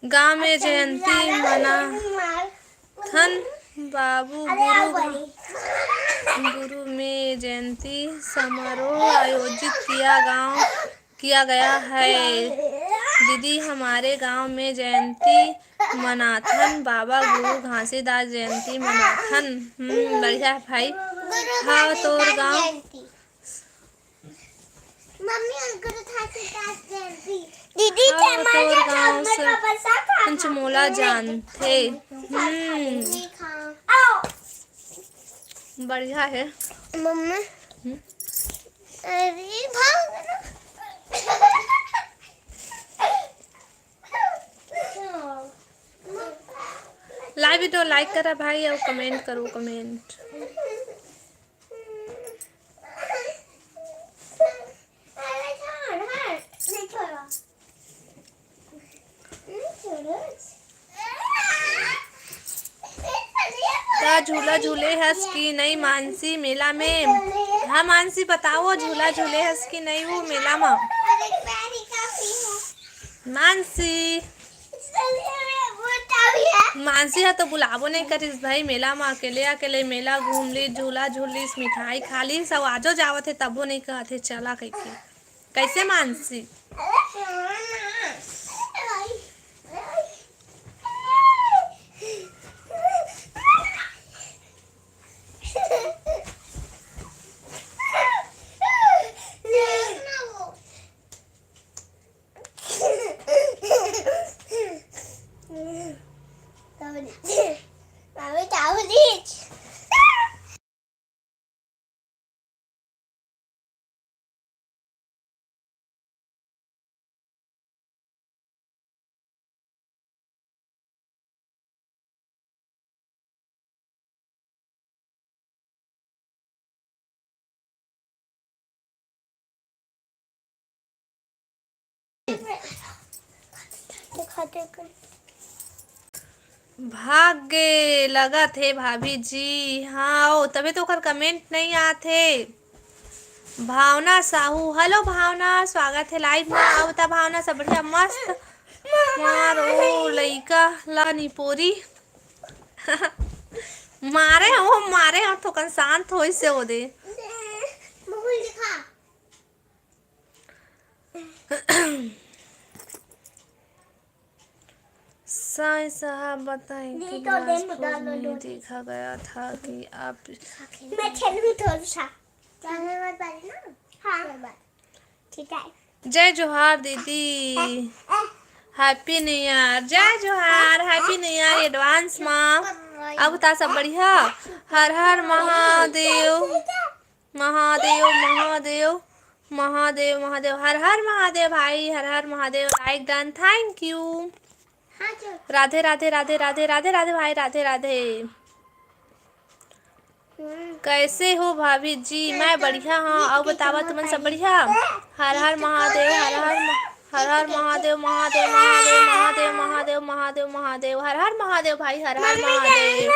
गांव में जयंती मनाथन बाबू गुरु, गुरु में जयंती समारोह आयोजित किया गांव किया गया है। दीदी, हमारे गांव में जयंती मनाथन, बाबा गुरु घासीदास जयंती मनाथन। हम्म, बढ़िया है भाई। हाँ, तोर गांव। मम्मी और गुरु घासीदास जयंती। दीदी, हाँ, तोर गांव से पंचमोला जानथे। हम्म। बढ़िया है। मम्मी। हम्म। अरे, भाग ना। लाइव वीडियो लाइक करा भाई और कमेंट करो, कमेंट। का झूला झूले हस कि नहीं मानसी मेला में? हाँ मानसी, बताओ, झूला झूले हस कि नहीं वो मेला में? मानसी, मानसी ह तो बुलाबो नहीं करिस भाई मेला में, अकेले अकेले मेला घूम ली, झूला झूल लीस, मिठाई खा लीस, सब आजो जावत हे तबो नहीं कहत हे चला कहिके। कैसे मानसी? भाग गे लगत हे भाभी जी। हाँ, ओ, तबे तो ओकर कमेंट नहीं आत हे। भावना साहू, हेलो भावना, स्वागत हे लाइव में। आओ ता भावना, सब बढ़िया, मस्त। मार ओ लइका ला निपोरी। मारे हो, मारे हो, थोकन शांत होइस हे ओ दे। साईं साहब बताएं कि बिलासपुर में देखा गया था कि आप मैं खेलूंगी थोड़ा सा। चलो, मैं बात ना। हाँ। ठीक है। जय जोहार दीदी, हैप्पी न्यू ईयर। जय जोहार, हैप्पी न्यू ईयर एडवांस मा। अब ता सब बढ़िया। हर हर महादेव, महादेव, महादेव, महादेव, महादेव। हर हर महादेव भाई, हर हर महादेव। लाइक done, thank you. Radhe Radhe Radhe Radhe Radhe Radhe भाई, राधे राधे। कैसे हो भाभी जी? मैं बढ़िया हूँ, अउ बतावा तुमन सब बढ़िया? हर हर महादेव, हर हर म-, हर हर महादेव, महादेव, महादेव, महादेव, महादेव, महादेव, महादेव, हर हर महादेव भाई, हर हर महादेव।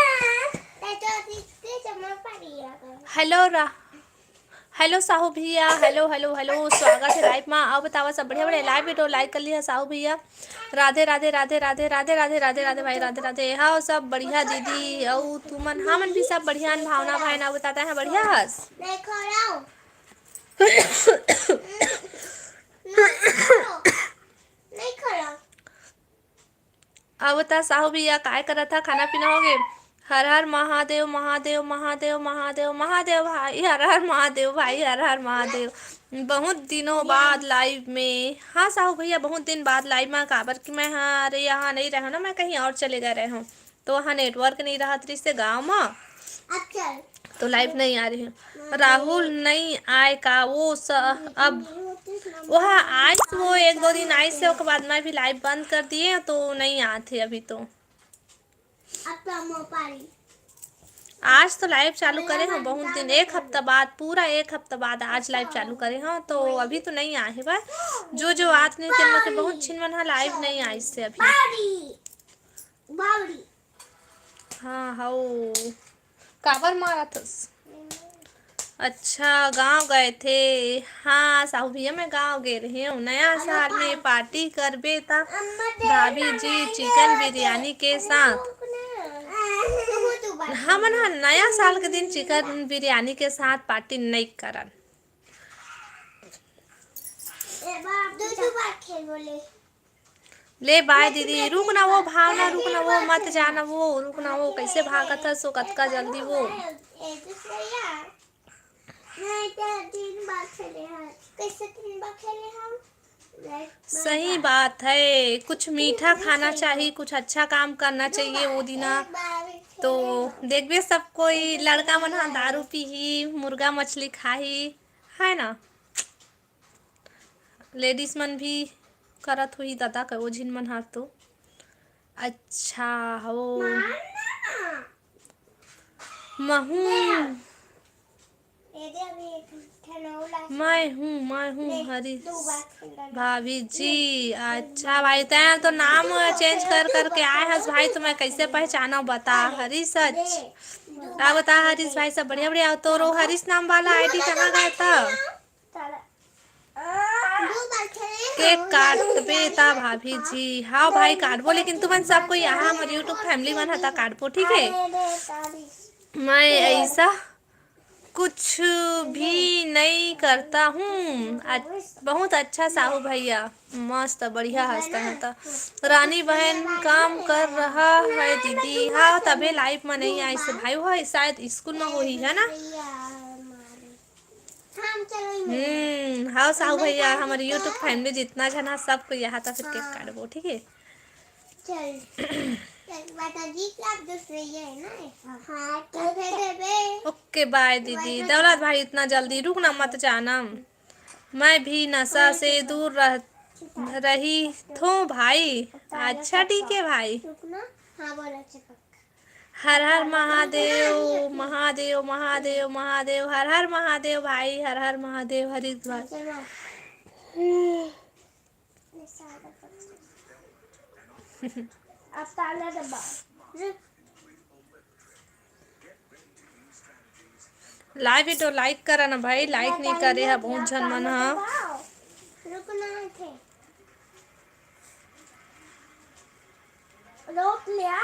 हेलो रा-, हेलो साहू भैया, हेलो, हेलो, हेलो, स्वागत है लाइव मा। अउ बतावा सब बढ़िया, बढ़िया। लाइव वीडियो लाइक कर लिया साहू भैया। राधे, राधे, राधे, राधे, राधे, राधे, राधे, राधे भाई, राधे, राधे। हाँ, सब बढ़िया दीदी, अउ तुमन, हमन भी सब बढ़िया हन, भावना भाई ना बताता है, बढ़िया हस। नहीं खा रहा हूँ। नहीं खा रहा हूँ। नहीं खा रहा हूँ। अब त साहू भैया काय करत हा, खाना पीना हो गे? हर हर महादेव, महादेव, महादेव, महादेव, महादेव भाई, हर हर महादेव भाई, हर हर महादेव। बहुत दिनों बाद लाइव में। हाँ साहू भैया, बहुत दिन बाद लाइव में, काबर कि मैं, हाँ, अरे यहाँ नहीं रहे ना, मैं कहीं और चले गए रहे हूँ, तो वहाँ नेटवर्क नहीं रहत रिहिस गाँव में। अच्छा। तो लाइव नहीं आ रही हूँ। राहुल नहीं आए का? वो स-, अब वह आइस, वो एक दो दिन आइस से, ओकर बाद मैं भी लाइव बंद कर दिए, तो नहीं आत हे अभी तो। आज तो लाइव चालू करे हूँ बहुत दिन, एक हफ्ता बाद, पूरा एक हफ्ता बाद आज लाइव चालू करे हूँ, तो अभी तो नहीं आए हे बा। जो जो आत नहीं, तेन में के बहुत छिन मन हा लाइव नहीं आइस से अभी। हाँ, हौ। काबर मारत हस? अच्छा, गाँव गए थे। हाँ, साहू भैया, मैं गाँव गे रहेंव। नया साल में पार्टी करबे त भाभी जी चिकन बिरयानी के साथ। हमन ह नया साल के दिन चिकन बिरयानी के साथ पार्टी नइ करन। ले बाय दीदी, रुक ना वो भावना, रुक ना वो, मत जाना वो, रुक ना वो, कैसे भागत हस वो, कतका जल्दी वो। सही बात है, कुछ मीठा खाना चाहिए, कुछ अच्छा काम करना चाहिए वो दिना। तो देखबे सब कोई लड़का मन ह दारू पीही, मुर्गा मछली खाही, है ना? लेडीज मन भी करत होही दादा, कई वो झिन मन हर तो। अच्छा हो। महूँ, मैं हूँ, मैं हूँ हरीश भाभी जी। अच्छा भाई, तैं तो नाम चेंज कर करके आए हस भाई, तो मैं कैसे पहचाना बता हरीश? सच का बता हरीश भाई, सब बढ़िया बढ़िया। तोरो हरीश नाम वाला आईडी कहाँ गए था? केक काटबे ता भाभी जी? हाँ भाई काटबो, लेकिन तुमन सब कोई यहाँ हमर YouTube फैमिली मन ह ता काटबो, ठीक है? मैं ऐसा कुछ भी नहीं करता हूँ। अच-, बहुत अच्छा साहू भैया, मस्त बढ़िया हंसता है तो। रानी बहन काम कर रहा है दीदी। हाँ, तबे लाइव में नहीं आई से भाई, वो शायद स्कूल में होही, है ना? हम्म, हाँ साहू भैया, हमर YouTube फैमिली जितना झन हा, सबको यहाँ तक केक काटबो, ठीक है? चल, चल, माता जी के आप दूसरे ये है ना? हाँ, तो दे देबे। ओके, बाय दीदी। दौलत भाई, इतना जल्दी रुक ना, मत जाना। मैं भी नशा से दूर रह, रही थो भाई। अच्छा, ठीक है भाई। रुक ना। हाँ, बोलो, अच्छा, पक्का। हर हर महादेव, महादेव, महादेव, महादेव, हर हर महादेव भाई, हर हर महादेव, हरीश भाई। अब ताला दबा। लाइव वीडियो लाइक करा ना भाई, लाइक नहीं करे हा बहुत झन मन हा। रुकना थे। रोक लिया।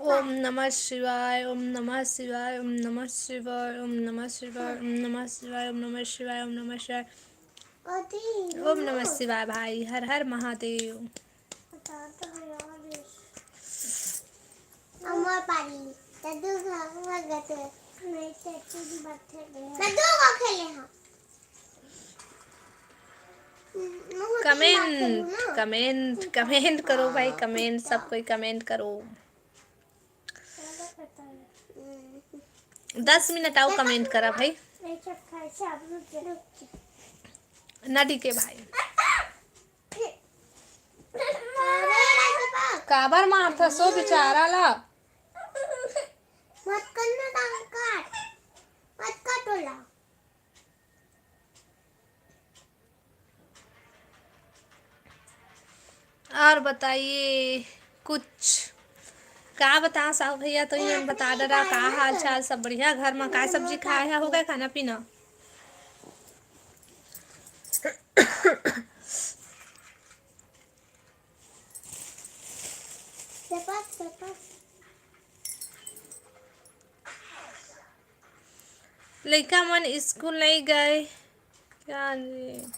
ओम नमः शिवाय, ओम नमः शिवाय, ओम नमः शिवाय, ओम नमः शिवाय, ओम नमः शिवाय, ओम नमः शिवाय, ओम नमः शिवाय। ओम नमः शिवाय भाई, हर हर महादेव। अमर पानी, तदु भगवत, नहीं तो तुम बच्चे दे। मैं दो को खेले हाँ। कमेंट, कमेंट, कमेंट करो भाई, कमेंट, सब कोई कमेंट करो। दस मिनट आओ, कमेंट करा भाई। ना डीके भाई। काबर मारथस ओ बिचारा ला? मत करना, मत काट, मत काट ओला। और बताइए कुछ, का बताओ साहू भैया, तो ये बता दे रहा, का हाल चाल, सब बढ़िया? घर में का सब्जी खाए है, हो गए खाना पीना? लइका मन स्कूल नहीं गए क्या जी?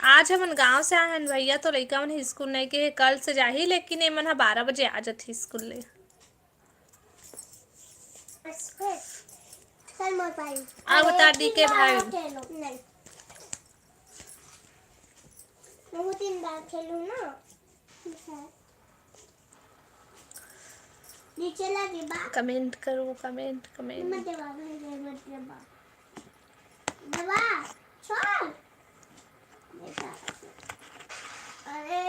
आज हमन गांव से आए हन भैया, तो लइका मन स्कूल नहीं गए, कल से जाही, लेकिन एमन ह बारह बजे आ जाथे स्कूल ले। चल मोर भाई। आ बता डीके भाई। नहीं। बहुत दिन बाद खेलूं ना। नीचे ला देबा। कमेंट करो, कमेंट, कमेंट। मत देबा, मत देबा, मत देबा। देबा, छोड़। अरे,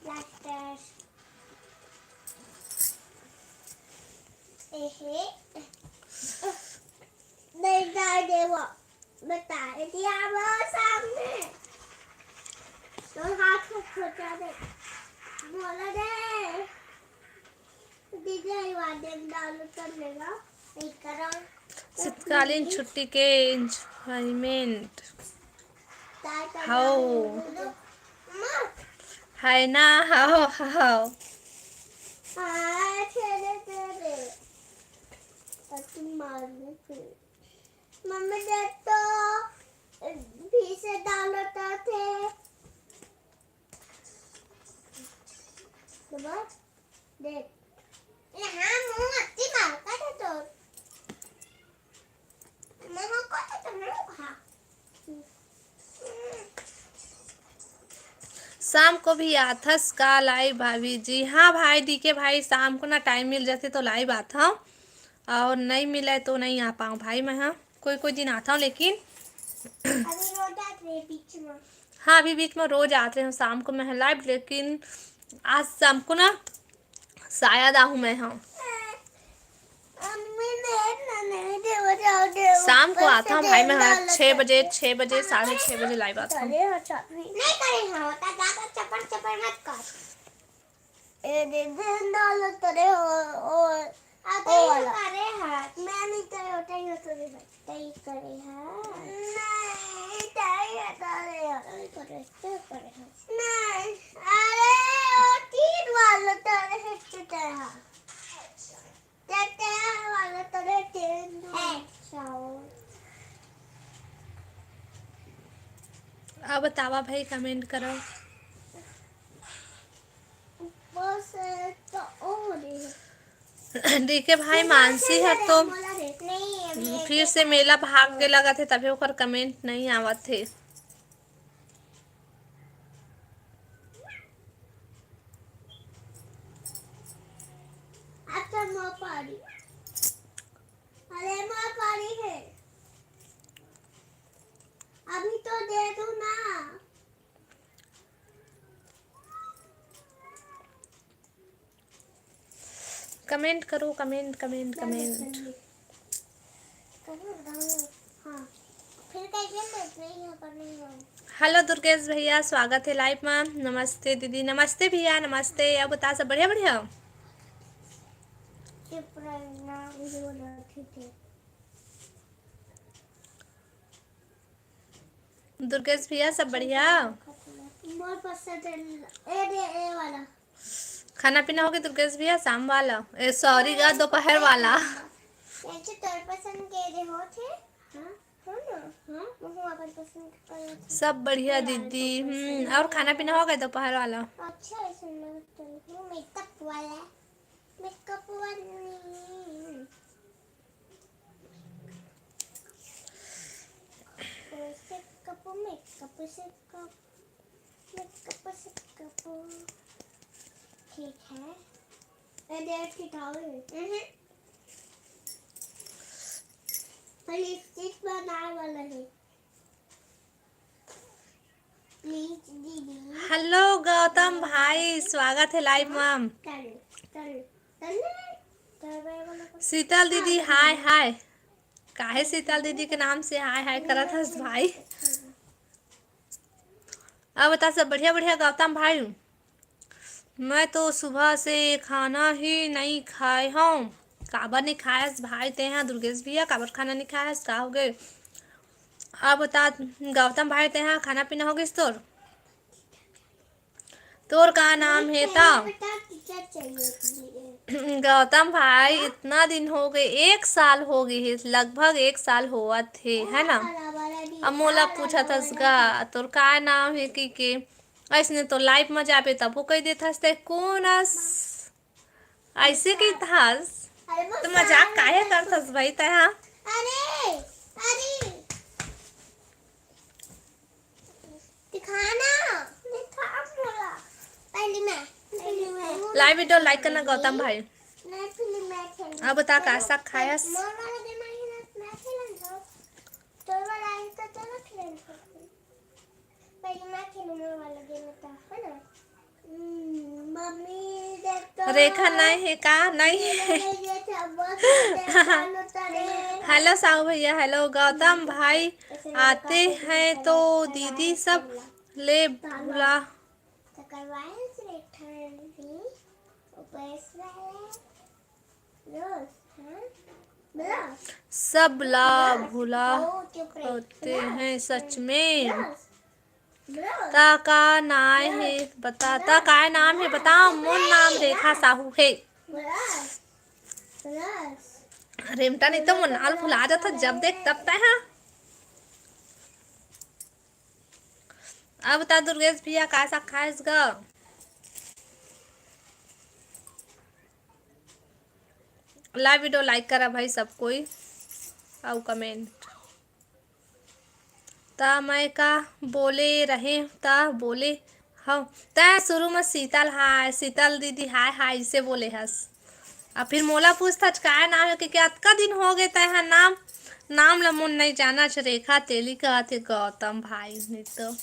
ब्लास्टर। एहे। नहीं जाए देबा। बता दिया वो सामने। तो हाथ को खोचा दे। बोला दे। दीदी, आई वाद्य डालू कर लेगा। एक करो। शीतकालीन छुट्टी के एंजॉयमेंट। ताई का हाओ। डालू दो। माँ। हाय ना, हाओ, हाओ। हाँ, खेले, खेले। और तुम मार दे फिर। मम्मी दे तो फिर से डाउनलोड करथे। तो बस देख। यहाँ मुँह अति मार का था तो। मम्मा को तो तुम लोग खा। शाम को भी आथस का लाइव भाभी जी? हाँ भाई, डीके भाई, शाम को ना टाइम मिल जाथे तो लाइव आथव, और नहीं मिले तो नहीं आ पाऊँ भाई मैं। हाँ, कोई कोई दिन आता हूँ, लेकिन अभी रोज आते हैं बीच में। हाँ, अभी बीच में रोज आते हैं शाम को मैं लाइव, लेकिन आज शाम को ना शायद आहूँ मैं। हाँ, शाम को आता हूँ भाई मैं, हाँ, छः बजे, छः बजे, साढ़े छः बजे लाइव आता हूँ। नहीं करे हाँ, होता ज्यादा चपर चपर मत कर। ए दे दे डालो तोरे ओ, ओ, अब ओ तो वाला। करे हाँ। मैं नहीं करे, होता ही होता है भाई। तई करे हाँ। नहीं, तई करे हाँ। तई करे, तई करे हाँ। नहीं, अरे, वो तीन वाला तोरे हिट पे हाँ। अब बतावा भाई, कमेंट करो। डीके भाई, मानसी हर तो फिर से मेला भाग के लगत हे, तभे ओकर कमेंट नहीं आवत हे। अच्छा, मोर पारी। अरे, मोर पारी हे। अभी तो दे दो ना। कमेंट करो, कमेंट, कमेंट, कमेंट। हाँ। फिर कह के मैं इतना ही यहाँ पर नहीं हूँ। हेलो दुर्गेश भैया, स्वागत है लाइव में। नमस्ते दीदी। नमस्ते भैया, नमस्ते। अब बता, सब बढ़िया, बढ़िया? चुप रहना, वीडियो बनाते थे। दुर्गेश भैया, सब बढ़िया? मोर पसंद है, ए दे, ए वाला। खाना पीना होगे दुर्गेश भैया, शाम वाला, ए, सॉरी गा, दोपहर वाला। अच्छा, तोर पसंद के जे होत हे? हाँ। हो ना? हाँ। महू अपन पसंद के करत हे। सब बढ़िया दीदी। हम्म, और खाना पीना होगे दोपहर वाला? अच्छा, ऐसे मत करो। वो मेकअप वाला है। मेकअप वाली। Makeup, makeup, makeup, makeup. ठीक है। अरे, ठीक है। हम्म। पर लिपस्टिक बनाए वाला है। प्लीज दीदी। हेलो गौतम भाई, स्वागत है लाइव में। चलो, चलो, चलो। शीतल दीदी, हाय हाय। काहे शीतल दीदी के नाम से हाय हाय करत हस भाई? अब बता, सब बढ़िया बढ़िया गौतम भाई? मैं तो सुबह से खाना ही नहीं खाए हूँ। काबर नहीं खायस भाई तेहा दुर्गेश भैया, काबर खाना नहीं खायस, का हो गए? अब बता गौतम भाई, तेहा खाना पीना हो गइस तोर? तोर का नाम हे ता? गौतम भाई, इतना दिन हो गए, एक साल हो गए हे, लगभग एक साल होवत हे, है ना? अब मोला पूछत हस गा, तोर का नाम हे कि के? ऐसने तो लाइव में जाबे तब वो कह देत हस ते कौन अस? ऐसे कही थस? अरे तो मजाक काहे करथस भाई तैं हा? अरे, अरे। दिखाना। दिखा मोला। पहले मैं, पहले मैं। लाइव वीडियो लाइक करना गौतम भाई। नहीं, पहले मैं खेलूँ। अब बता का साग खायस? मोर वाला गेम आई ना, मैं खेलन था। तोर वाला आई तो तोर खेलन था। पहले मैं खेलूँ मोर वाला गेम था, है ना? हम्म, मम्मी, देख तो। रेखा नहीं है का? नहीं है। ये सब बहुत देखा लो तो रे। हेलो साहू भैया, हेलो गौतम भाई, आते हैं तो दीदी सब ले बुला। सब ला भुला होते हैं सच में। ता का नाय हे बता, ता का नाम हे बता, मोर नाम रेखा साहू हे। रेमटा नहीं तो मोर नाल भुला जाता, जब देख तब तय हा। अब बता दुर्गेश भैया का साग खाएस गा? लाइव वीडियो लाइक करा भाई सब कोई, अउ कमेंट। त मैं का बोले रहे, त बोले हव। त शुरू में शीतल हाय, शीतल दीदी हाय हाय इसे बोले हस। अब फिर मोला पूछथच काय नाम हे, कि अतका दिन हो गए तय हा नाम, नाम ल मोन नहीं जानच। रेखा तेली कहत हे गौतम भाई, नहीं तो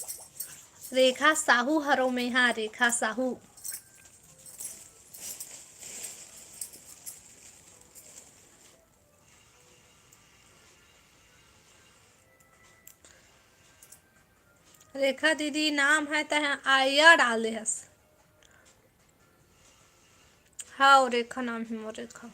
रेखा साहू हरो में हा, रेखा साहू। रेखा दीदी नाम हे तह आया डाल दे हस। हाव रेखा नाम हे मोर रेखा।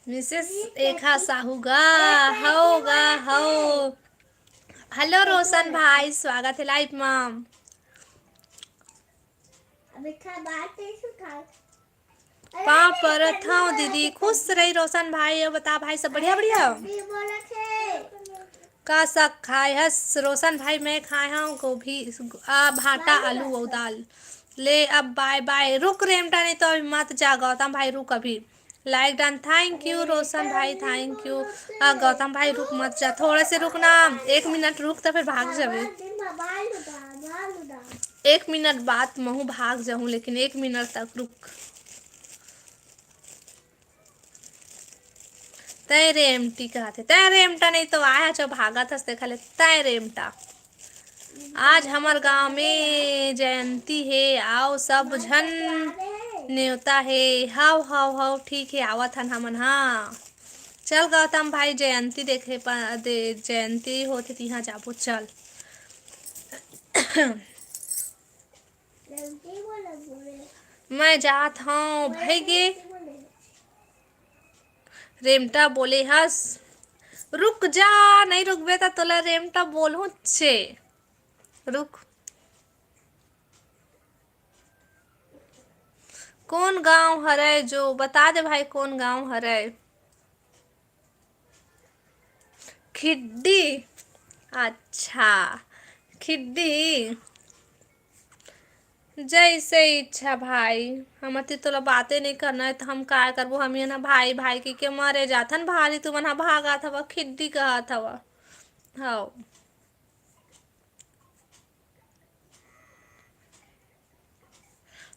मिसेस रेखा साहू गा, हव गा, हव। हेलो रोशन भाई, स्वागत हे लाइव मा। पाँव परत हव दीदी, खुश रही रोशन भाई। अउ बता भाई, सब बढ़िया, बढ़िया? का साग खाए हस रोशन भाई? मैं खाए हव गोभी, आ, भांटा, आलू अउ दाल। ले अब बाय बाय। रुक रेमटा, नहीं तो अभी मत जा गौतम भाई, रुक अभी। लाइक डन, thank you रोशन भाई, thank you। आ, गौतम भाई रुक मत जा, थोड़े से रुकना, एक मिनट रुक तो फिर भाग जाबे। एक मिनट बाद महू भाग जाहूँ, लेकिन एक मिनट तक रुक। तय रेमटी कहत हे, तय रेमटा नहीं तो आया जो भागत हस, देखा ले, तय रेमटा। आज हमर गांव में जयंती हे, आओ सब झन नेवता हे। हव, हव, हव, ठीक हे, आवत हन हमन, हाँ। चल गौतम भाई, जयंती देखे प-, दे, जयंती होथे तिहाँ जाबो, चल। मैं जात हव भइगे। रेमटा बोले हस। रुक जा, नहीं रुकबे त तोला रेमटा बोलहूँ छे। रुक। कौन गांव हरय जो बता दे भाई, कौन गांव हरय? खिड्डी। अच्छा, खिड्डी। जैसे इच्छा भाई, हमर ती तोला बातें नहीं करना है तो हम काय करबो? हम ये ना भाई भाई की के मरे जाथन भारी, तुमन हा भागत हवा, खिड्डी कहत हवा। हव।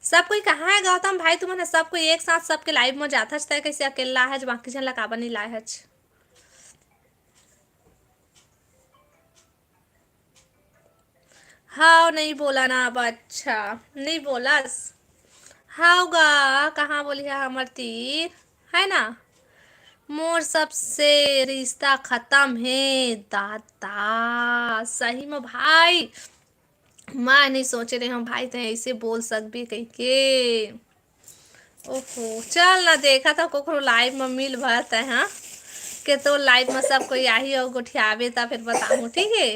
सब कोई कहाँ है गौतम भाई? तुमन सब कोई एक साथ सबके लाइव में जाथच, तय कैसे अकेला है, बाकी झन ला काबर नहीं लाए हच? हाव, नहीं बोला ना बच्चा, नहीं बोलस। हाव गा, कहाँ बोलिहा हमर तीर, है ना? मोर सबसे रिश्ता खतम हे दादा, सही में भाई। मैं नहीं सोचे रहे हूँ भाई, तैं ऐसे बोल सकबे कहिके। ओहो, चल ना, देखा था कोकरो लाइव में मिल भर तैं, हाँ? के तो लाइव में सब कोई आही और गोठियावे ता फिर बताऊँ, ठीक है?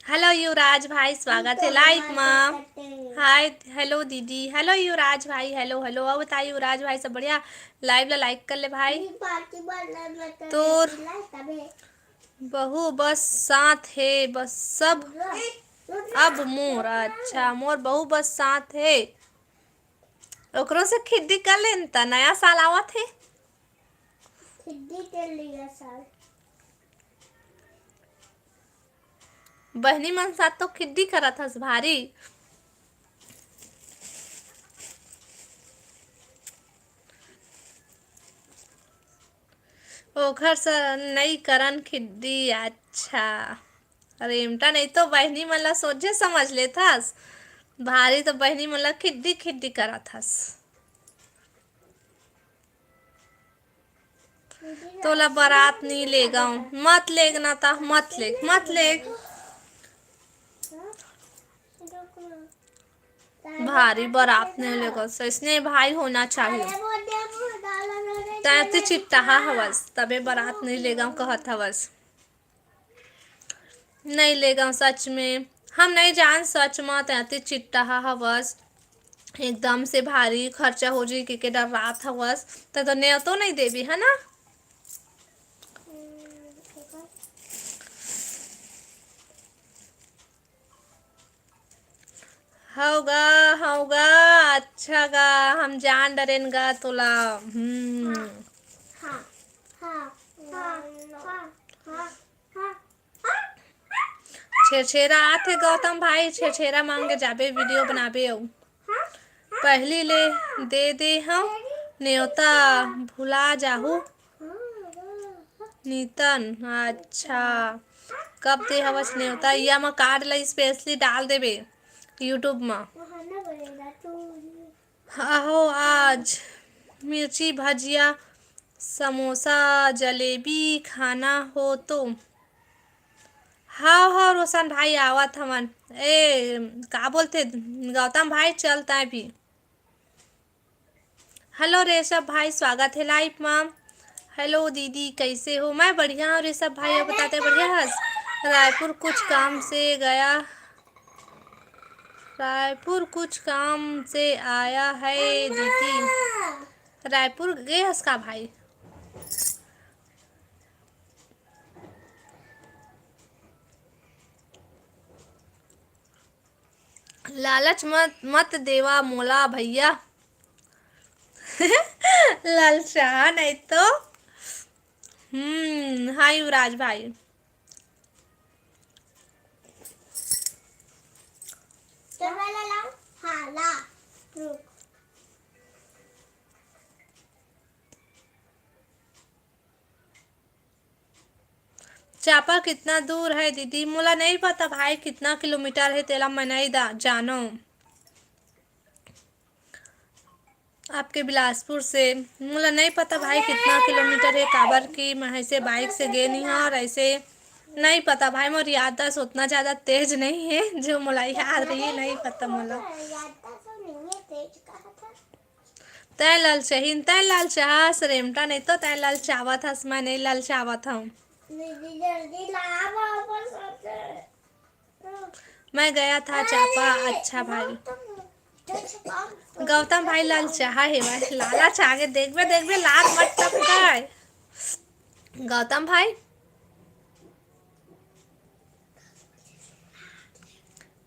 हेलो युवराज भाई, स्वागत है लाइव में। हाय, हेलो दीदी, हेलो युवराज भाई, हेलो, हेलो। और बता युवराज भाई, सब बढ़िया? लाइव ला लाइक कर ले भाई। तोर बहू बस साथ हे, बस सब अब मोर, अच्छा, मोर बहू बस साथ हे। ओकरो से खिड्डी कर लेन त नया साल आवत हे। खिड्डी कर लिया साल। बहिनी मन साथ तो खिड्डी करत हस भारी। ओखर स नई करन खिड्डी, अच्छा। रेमटा नहीं तो बहिनी मन ला सोझे समझ लेथस। भारी तो बहिनी मन ला खिड्डी खिड्डी करत हस। तोला बरात नहीं लेगंव, मत लेग ना ता, मत लेग, मत लेग। भारी बरात नहीं लेगस, ऐसने भाई होना चाहिए। तैं तो चिट्टाहा हवस, तबे बरात नहीं लेगंव कहत हवस। नहीं लेगंव सच में, हम नहीं जान सच में, तैं तो चिट्टाहा हवस। एकदम से भारी खर्चा हो जाई के, के डर्रात हवस, तैं तो नेवतो नहीं देबे, है ना? हव गा, हव गा, अच्छा गा, हम जान डरेन गा तोला। हम्म। छेरछेरा आथे गौतम भाई, छेरछेरा मांगे जाबे, वीडियो बनाबे अउ। पहली ले दे दे हव नेवता, भुला जाहू। नीतन, अच्छा, कब दे हवस नेवता? या म कार्ड ला स्पेशली डाल देबे YouTube म। अहो, आज मिर्ची भजिया, समोसा, जलेबी खाना हो तो। हाव, हाव, रोशन भाई, आवत हवन। ए, का बोलथे, गौतम भाई, चल तैं भी। हेलो ऋषभ भाई, स्वागत है लाइव में। हेलो दीदी, कैसे हो? मैं बढ़िया हूँ ऋषभ भाई, आप बताते बढ़िया हस? रायपुर कुछ काम से गया, रायपुर कुछ काम से आया है दीदी। रायपुर गए हस का भाई? लालच मत, मत देवा मोला भैया। ललचा नहीं तो। हम्म, हाँ युवराज भाई। तो मैं ला लाऊं? हाँ, ला। रुक। चांपा कितना दूर है दीदी? मोला नहीं पता भाई, कितना किलोमीटर है, तेला मैं नहीं दा-, जानो। आपके बिलासपुर से, मोला नहीं पता भाई, कितना किलोमीटर है, काबर कि मैं ऐसे बाइक से गे नहीं हूँ और ऐसे नहीं पता भाई, मोर याददाश्त उतना ज़्यादा तेज नहीं है जो मोला याद रही, नहीं पता मोला। तैं ललचहिन, तैं ललचहास रेमटा, नहीं तो तैं ललचावत हस, मैं नहीं ललचावत हूँ। दीदी, जल्दी ला वापस आते। मैं गया था चापा। अच्छा भाई। गौतम भाई ललचहा हे भाई, लालच आगे देखबे, देखबे, लात मत टपकाय। गौतम भाई,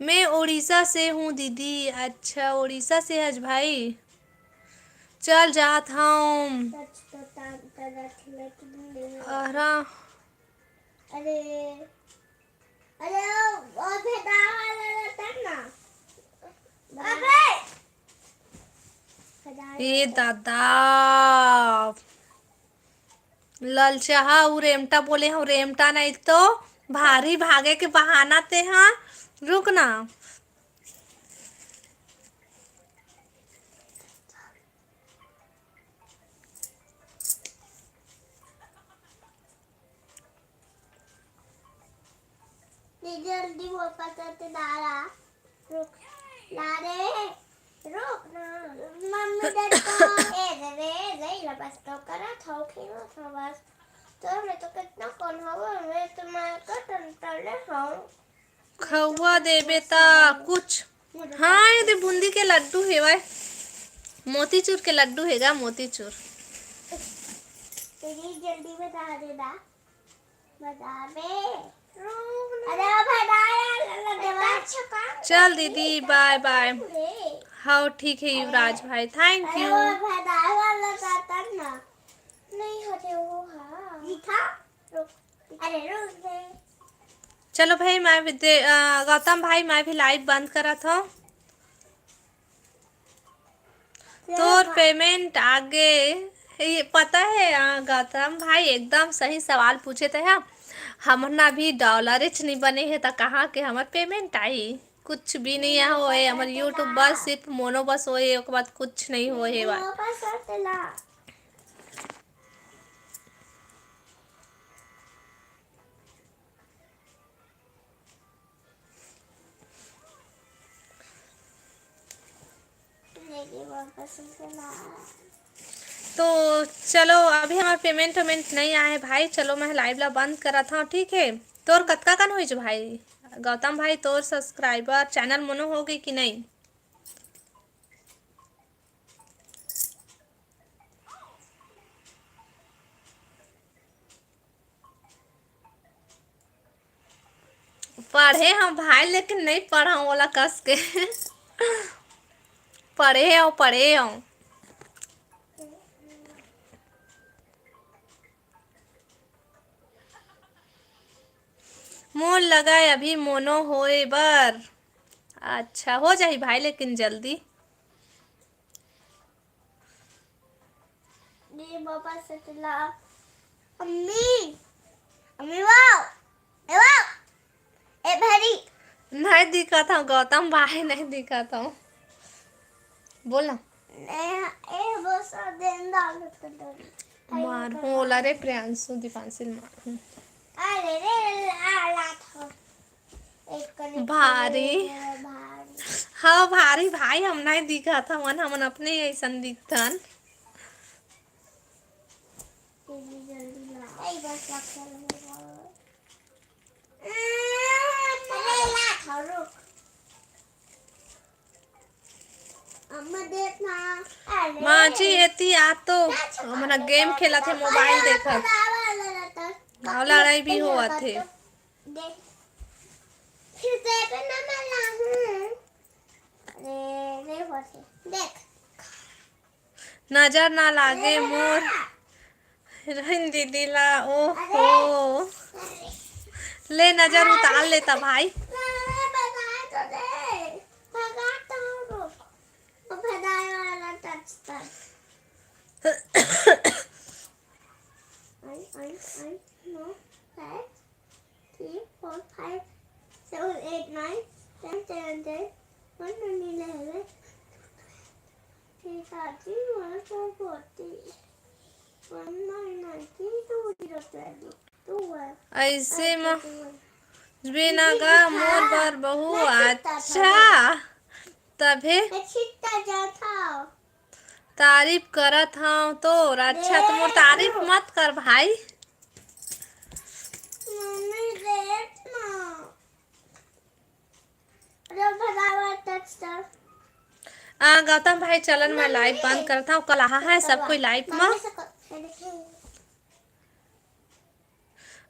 मैं उड़ीसा से हूँ दीदी। अच्छा, उड़ीसा से हस भाई, चल जात हूँ। अहरा। अरे, अरे, वो, वो भेदा वाला रहता ना। अबे! ए दादा, ललचहा अउ रेमटा बोले हूँ, रेमटा नहीं तो भारी भागे के बहाना ते हा। रुक ना। ये जल्दी वापस आते दादा। रुक। ना रे। रुक ना। मम्मी डर तो। ए रे रे, रे, ला बस तो करा था, खेलो था बस। तो मैं तो कितना कौन हवा, मैं तो मैं कटन तले हूँ। खउवा देबे त कुछ। हाँ, ये दे बूंदी के लड्डू हेवय, मोतीचूर के लड्डू हेगा, मोतीचूर। तेरी जल्दी बता दे दा। बता बे। अरे, अब हटा यार, लड्डू। अच्छा काम चल दीदी, बाय बाय। हाँ, ठीक है युवराज भाई, thank you। अरे, वो भदाय वाला था तब ना। नहीं होते वो, हाँ। दिखा। रुक। अरे, रुक बे। चलो भाई, मैं भी दे-, अ, गौतम भाई, मैं भी live बंद करत हूँ। तोर payment आगे, ये पता है, अ, गौतम भाई एकदम सही सवाल पूछे थे, हाँ। हमर ना भी डॉलरेच नहीं बने है, त कहाँ के हमर payment आई? कुछ भी नहीं है होए, हमर YouTube बस सिर्फ मोनो बस होए, ओकर बाद कुछ नहीं होए हे बा। तो चलो, अभी हमार payment वेमेंट नहीं आए भाई। चलो, मैं live ला बंद करत हूँ, ठीक है? तोर कतका कन होइस भाई? गौतम भाई, तोर subscriber channel मोनो हो गई कि नहीं? पढ़े हूँ भाई, लेकिन नहीं पढ़ा हूँ ओला कस के। पढ़े हूँ, पढ़े हूँ। मोर लगा अभी मोनो होए बर। अच्छा, हो जाही भाई, लेकिन जल्दी। ये बाबा सचला। अम्मी, अम्मी, वाओ, ए वाओ, ए भरी। नहीं दिखत हूँ गौतम भाई, नहीं दिखत हूँ। बोल ना। ए, ए, वो सब दिन डाल देते डोरी। मारहूँ ओला रे प्रियांशु, दीपांशु ल मारहूँ। अरे रे, ला, ला था। एक कने भारी। भारी। हाँ, भारी भाई, हम नहीं दिखत हवन, हमन अपने अइसन दिखथन। जल्दी, जल्दी ला। ए, बस रख ले। अरे, ला था, रुक। अम्मा देख ना। अरे। माँ जी, एती आ तो। हमन game खेलत हे, mobile देखत। अउ लड़ाई भी होवत हे। देख। फिर दे पे ना मैं लाहूं। अरे, नहीं होते। देख। नजर ना लागे मोर। रहीन दीदी ला, ओहो। ले नजर उतार लेता भाई। Three, four, five, seven, eight, nine, ten, ten, ten, one, twenty, eleven, three, thirty, one, four, forty, one, nine, ninety, two, zero, twenty, two, one, ऐसे म बिना गा मोर बर बहु अच्छा। तभे। मैं छिट्टा जाता। तारीफ करत हव तोर। अच्छा, त मोर तारीफ मत कर भाई। मम्मी, देख ना। रो भरावा text। आ, गौतम भाई, चलन मैं live बंद करत हव, कल आहा है सब कोई live में। मम्मी से क-,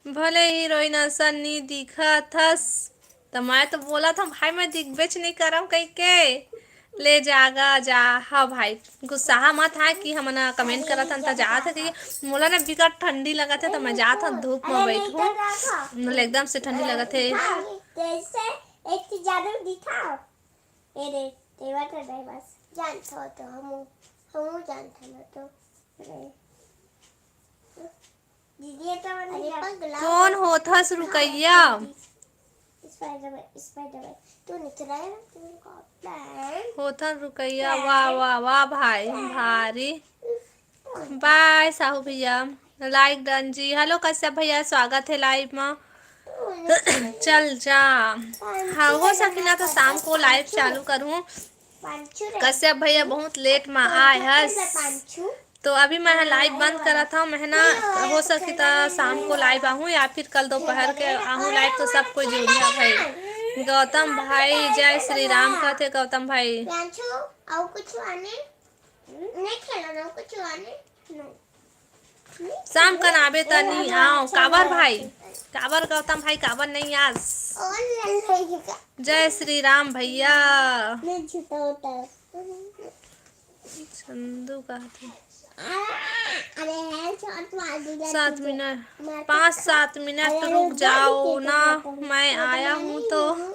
भले हीरोइन असन नी दिखत हस, त मैं तो बोलत हंव भाई, मैं दिखबेच नइ करंव कहिके। ले जागा जा, हाँ भाई, गुस्साहा मत हा कि हमन comment करत हन त जात हे, कि मोला ना बिकट ठंडी लगत हे, त मैं जात हंव धूप म बैठहूं, मोला एकदम से ठंडी लगत हे। जैसे एक चीज जादू दिखाओ। ए रे, तेवा तो नहीं बस। जानत हो तो हमू, हमू जानत हन तो। दीदी, ये तो मैंने अरे जान- पगला। कौन होथस रुकैया? Spider-Man, Spider-Man। तू नहीं चलाया ना, तू कौन? होथन रुकैया, वाह, वाह, वाह भाई, भारी। Bye साहू भैया, like done जी। Hello कश्यप भैया, स्वागत है live में। चल जा। हाँ, हो सकी ना तो शाम को live चालू करूँ। कश्यप भैया बहुत late में आए हस। तो अभी मैं ह live बंद करत हंव, मैं ह ना हो सकी त शाम को live आहूं या फिर कल दोपहर के आहूं live, तो सब कोई जुड़िया भाई। गौतम भाई जय श्री राम कहथे गौतम भाई। रांचू, अउ कुछ आने? नहीं खेला ना, कुछ आने? नहीं। शाम कन आबे त नहीं आओ, काबर भाई? काबर गौतम भाई, काबर नहीं आस? जय श्री राम भैया। नहीं, झूठा होता है। चंदू कहत हे। अरे यार, short मार दी ना सात तुझे। मिनट, मार पाँच सात मिनट अरे रुक रुक जा, जाओ रुक ना, जा, मैं रुक आया जा, हूँ नहीं, तो। नहीं, नहीं।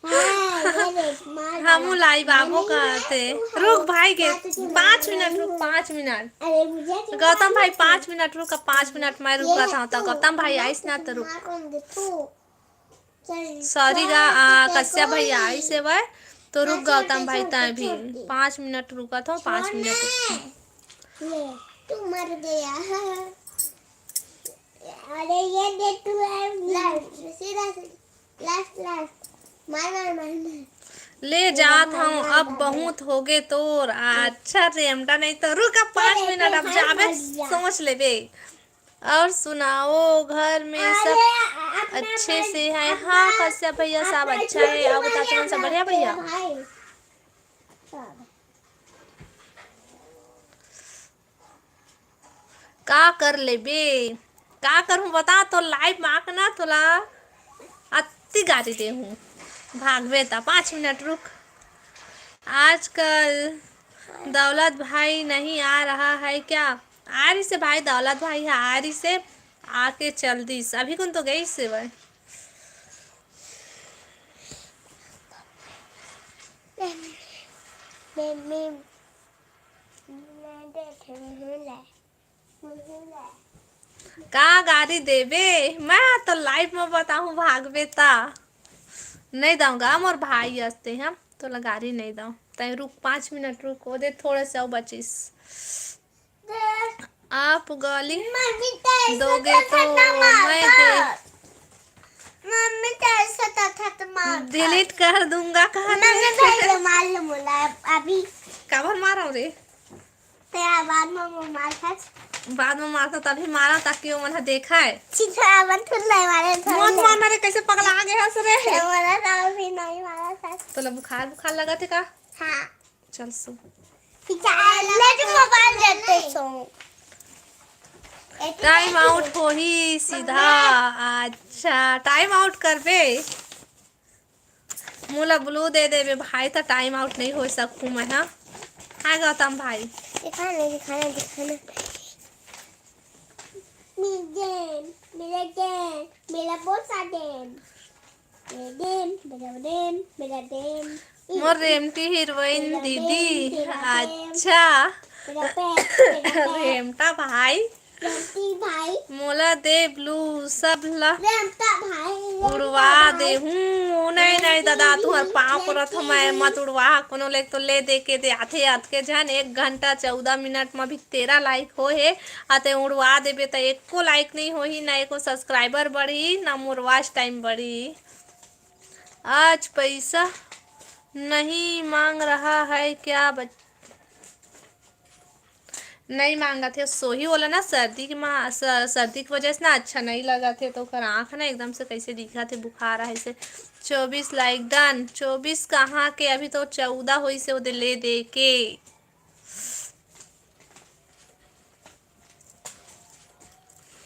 हाँ, ये देख, मार हमू डाला। Live आबो नहीं, कहत हे। तू रुक भाई के, बात तो सुन, पाँच मिनट रुक, पाँच मिनट। अरे मुझे तो गौतम भाई, पाँच मिनट रुक, अब पाँच मिनट मैं ये रुका था, तो तू, गौतम भाई मैं आइस ना तो रुक। मार कौन दे तू? Sorry गा, आ, कश्यप भैया आइस हे वय, तो रुक गौतम भाई, तैं भी पाँच मिनट रुकत हो, पाँच मिनट। ले, तू मर गया। अरे ये दे तू है, last, सीधा, सीधा, last, last। मार, मार, मार, मार। ले जात हूँ, अब बहुत होगे तोर। अच्छा, रेमटा नहीं तो रुक, अब पाँच मिनट, अब जाबे, सोच लेबे। और सुनाओ, घर में सब अच्छे से है? हाँ कश्यप भैया, सब अच्छा है। और बताते हैं, सब बढ़िया भैया? का कर लेबे, का करहूँ बता, तो live माक ना तोला अति गारी देहूँ, भागबे ता। पाँच मिनट रुक, आजकल दौलत भाई नहीं आ रहा है क्या? आ रही से भाई, दौलत भाई ह आ रही से, आके चल दिस। अभी कौन तो गई से भाई। का गारी देबे? मैं तो live में बताहूँ, भागबे ता। नहीं दऊंगा, मोर भाई हस्ते हम तोला गारी नहीं दऊं। तैं रुक, पाँच मिनट रुक, ओदे थोड़े से अउ बचिस। आप गाली दोगे तो मैं दे delete कर दूंगा, कहा थे। अभी काबर मारो रे? तेरा बाद में वो मार खास। बाद में मारता तभी मारा, ताकि वो मन ह देखा है। ठीक है, अब तू नहीं मारे, मत मारना रे, कैसे पगला आ गया हस रे? मारा था, अभी नहीं मारा था। तोला बुखार, बुखार लगा थे का? हाँ। चल सो। ले जो मोबाइल देते सो। Time out होही सीधा। अच्छा, time out करबे। मोला blue दे देबे भाई, त time out नहीं हो सकूं मैं, हाँ। हाँ गौतम भाई। दिखाना, दिखाना, दिखाना। मेरा game, मेरा game, मेरा बहुत सारा game। मेरा game, मेरा game, मेरा game। मोर रेमटी heroine दीदी। अच्छा। रेमटा भाई। रेमटी भाई। मोला दे blue सब ला। रेमटा भाई, रेमटा उड़वा भाई। देहूं। नहीं, नहीं दादा, तुहर पाँव परत हो, मैं मत उड़वा। कोनो ले तो ले दे के दे आथे अतके झन। एक घंटा चौदह मिनट म भी तेरह like हो हे, अते उड़वा देबे त एको like नहीं होही, ना एको subscriber बढ़ही, ना मोर watch time बढ़ही। आज पैसा नहीं मांग रहा है क्या बच-, नहीं मांगत हे, सोही ओला ना सर्दी के मा-, स-, सर्दी के वजह से ना अच्छा नहीं लगत हे, तो ओकर आँख ना एकदम से कैसे दिखत हे, बुखार आहे से। चौबीस लाइक डन। चौबीस कहाँ के, अभी तो चौदह होइस हे ओदे ले दे के।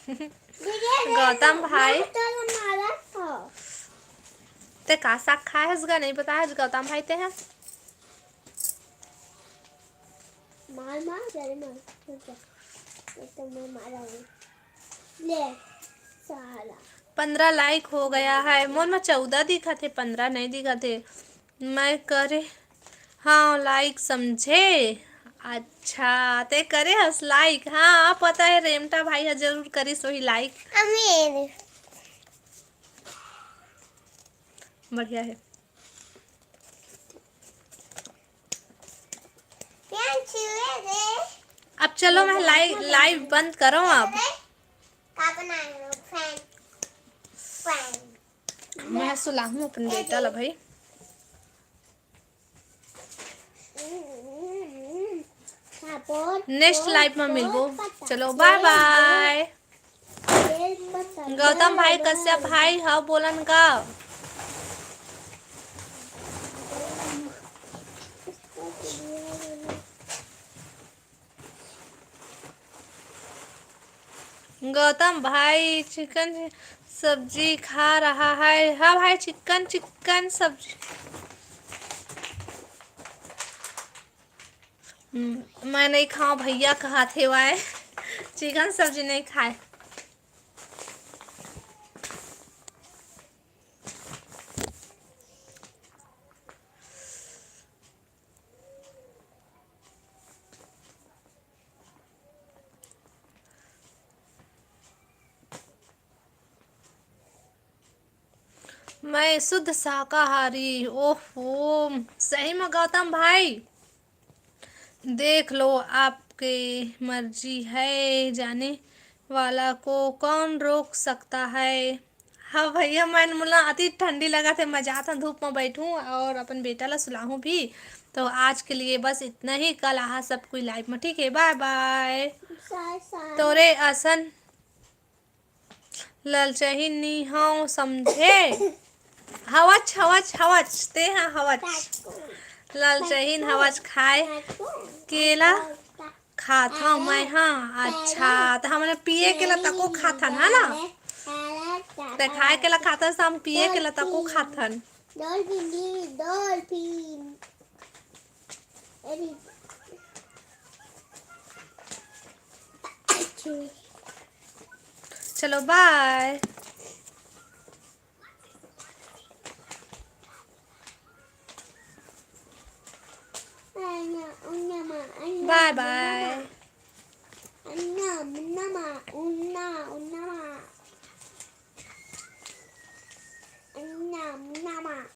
गौतम भाई, तोला मारा था। ते का साग खाए हस गा, नहीं बताए हस गौतम भाई ते ह? मार, मार, जरे मार। रुक जा। ये तो मैं मारा हूँ। ले, साला। पन्द्रह लाइक हो गया है। मोर में चौदह दिखत हे, पन्द्रह नहीं दिखत हे। मैं करे हाँ लाइक, समझे? अच्छा, ते करे हस लाइक? हाँ, पता है, रेमटा भाई ह जरूर करिस वही लाइक। अमीर। बढ़िया है। प्यान छुए रे। अब चलो, मैं लाइव, लाइव बंद करो अब। का बनाए हो? फैन। फैन। मैं सुलाहूँ अपन बेटा ला भाई। नेक्स्ट लाइव में मिलबो। चलो, बाय बाय। गौतम भाई, कश्यप भाई, हाँ बोलन का? गौतम भाई चिकन सब्जी खा रहा है। हाँ भाई, चिकन, चिकन सब्जी। हम्म, मैं नहीं खाऊं भैया, कहा थे वाय। चिकन सब्जी नहीं खाए। मैं शुद्ध शाकाहारी। ओहो, सही में गौतम भाई, देख लो, आपके मर्जी है, जाने वाला को कौन रोक सकता है। हाँ भैया, मैं मोला अति ठंडी लगत हे, मैं जात हूँ धूप में बैठूँ और अपन बेटा ला सुलाहूँ भी। तो आज के लिए बस इतना ही, कल आहा सब कोई लाइव में, ठीक है, बाय बाय। साय, साय। तोरे असन ललचही नी हव समझे। हवच, हवच, हवच, ते हा हवच। ललचही हवच खाए केला खात हव मैं हा। अच्छा, त हमन पिए केला तको खाथन, है ना? ते खाए केला खाथस, हम पिए केला तको खाथन। Dolphin, dolphin. चलो, बाय। बाय बाय।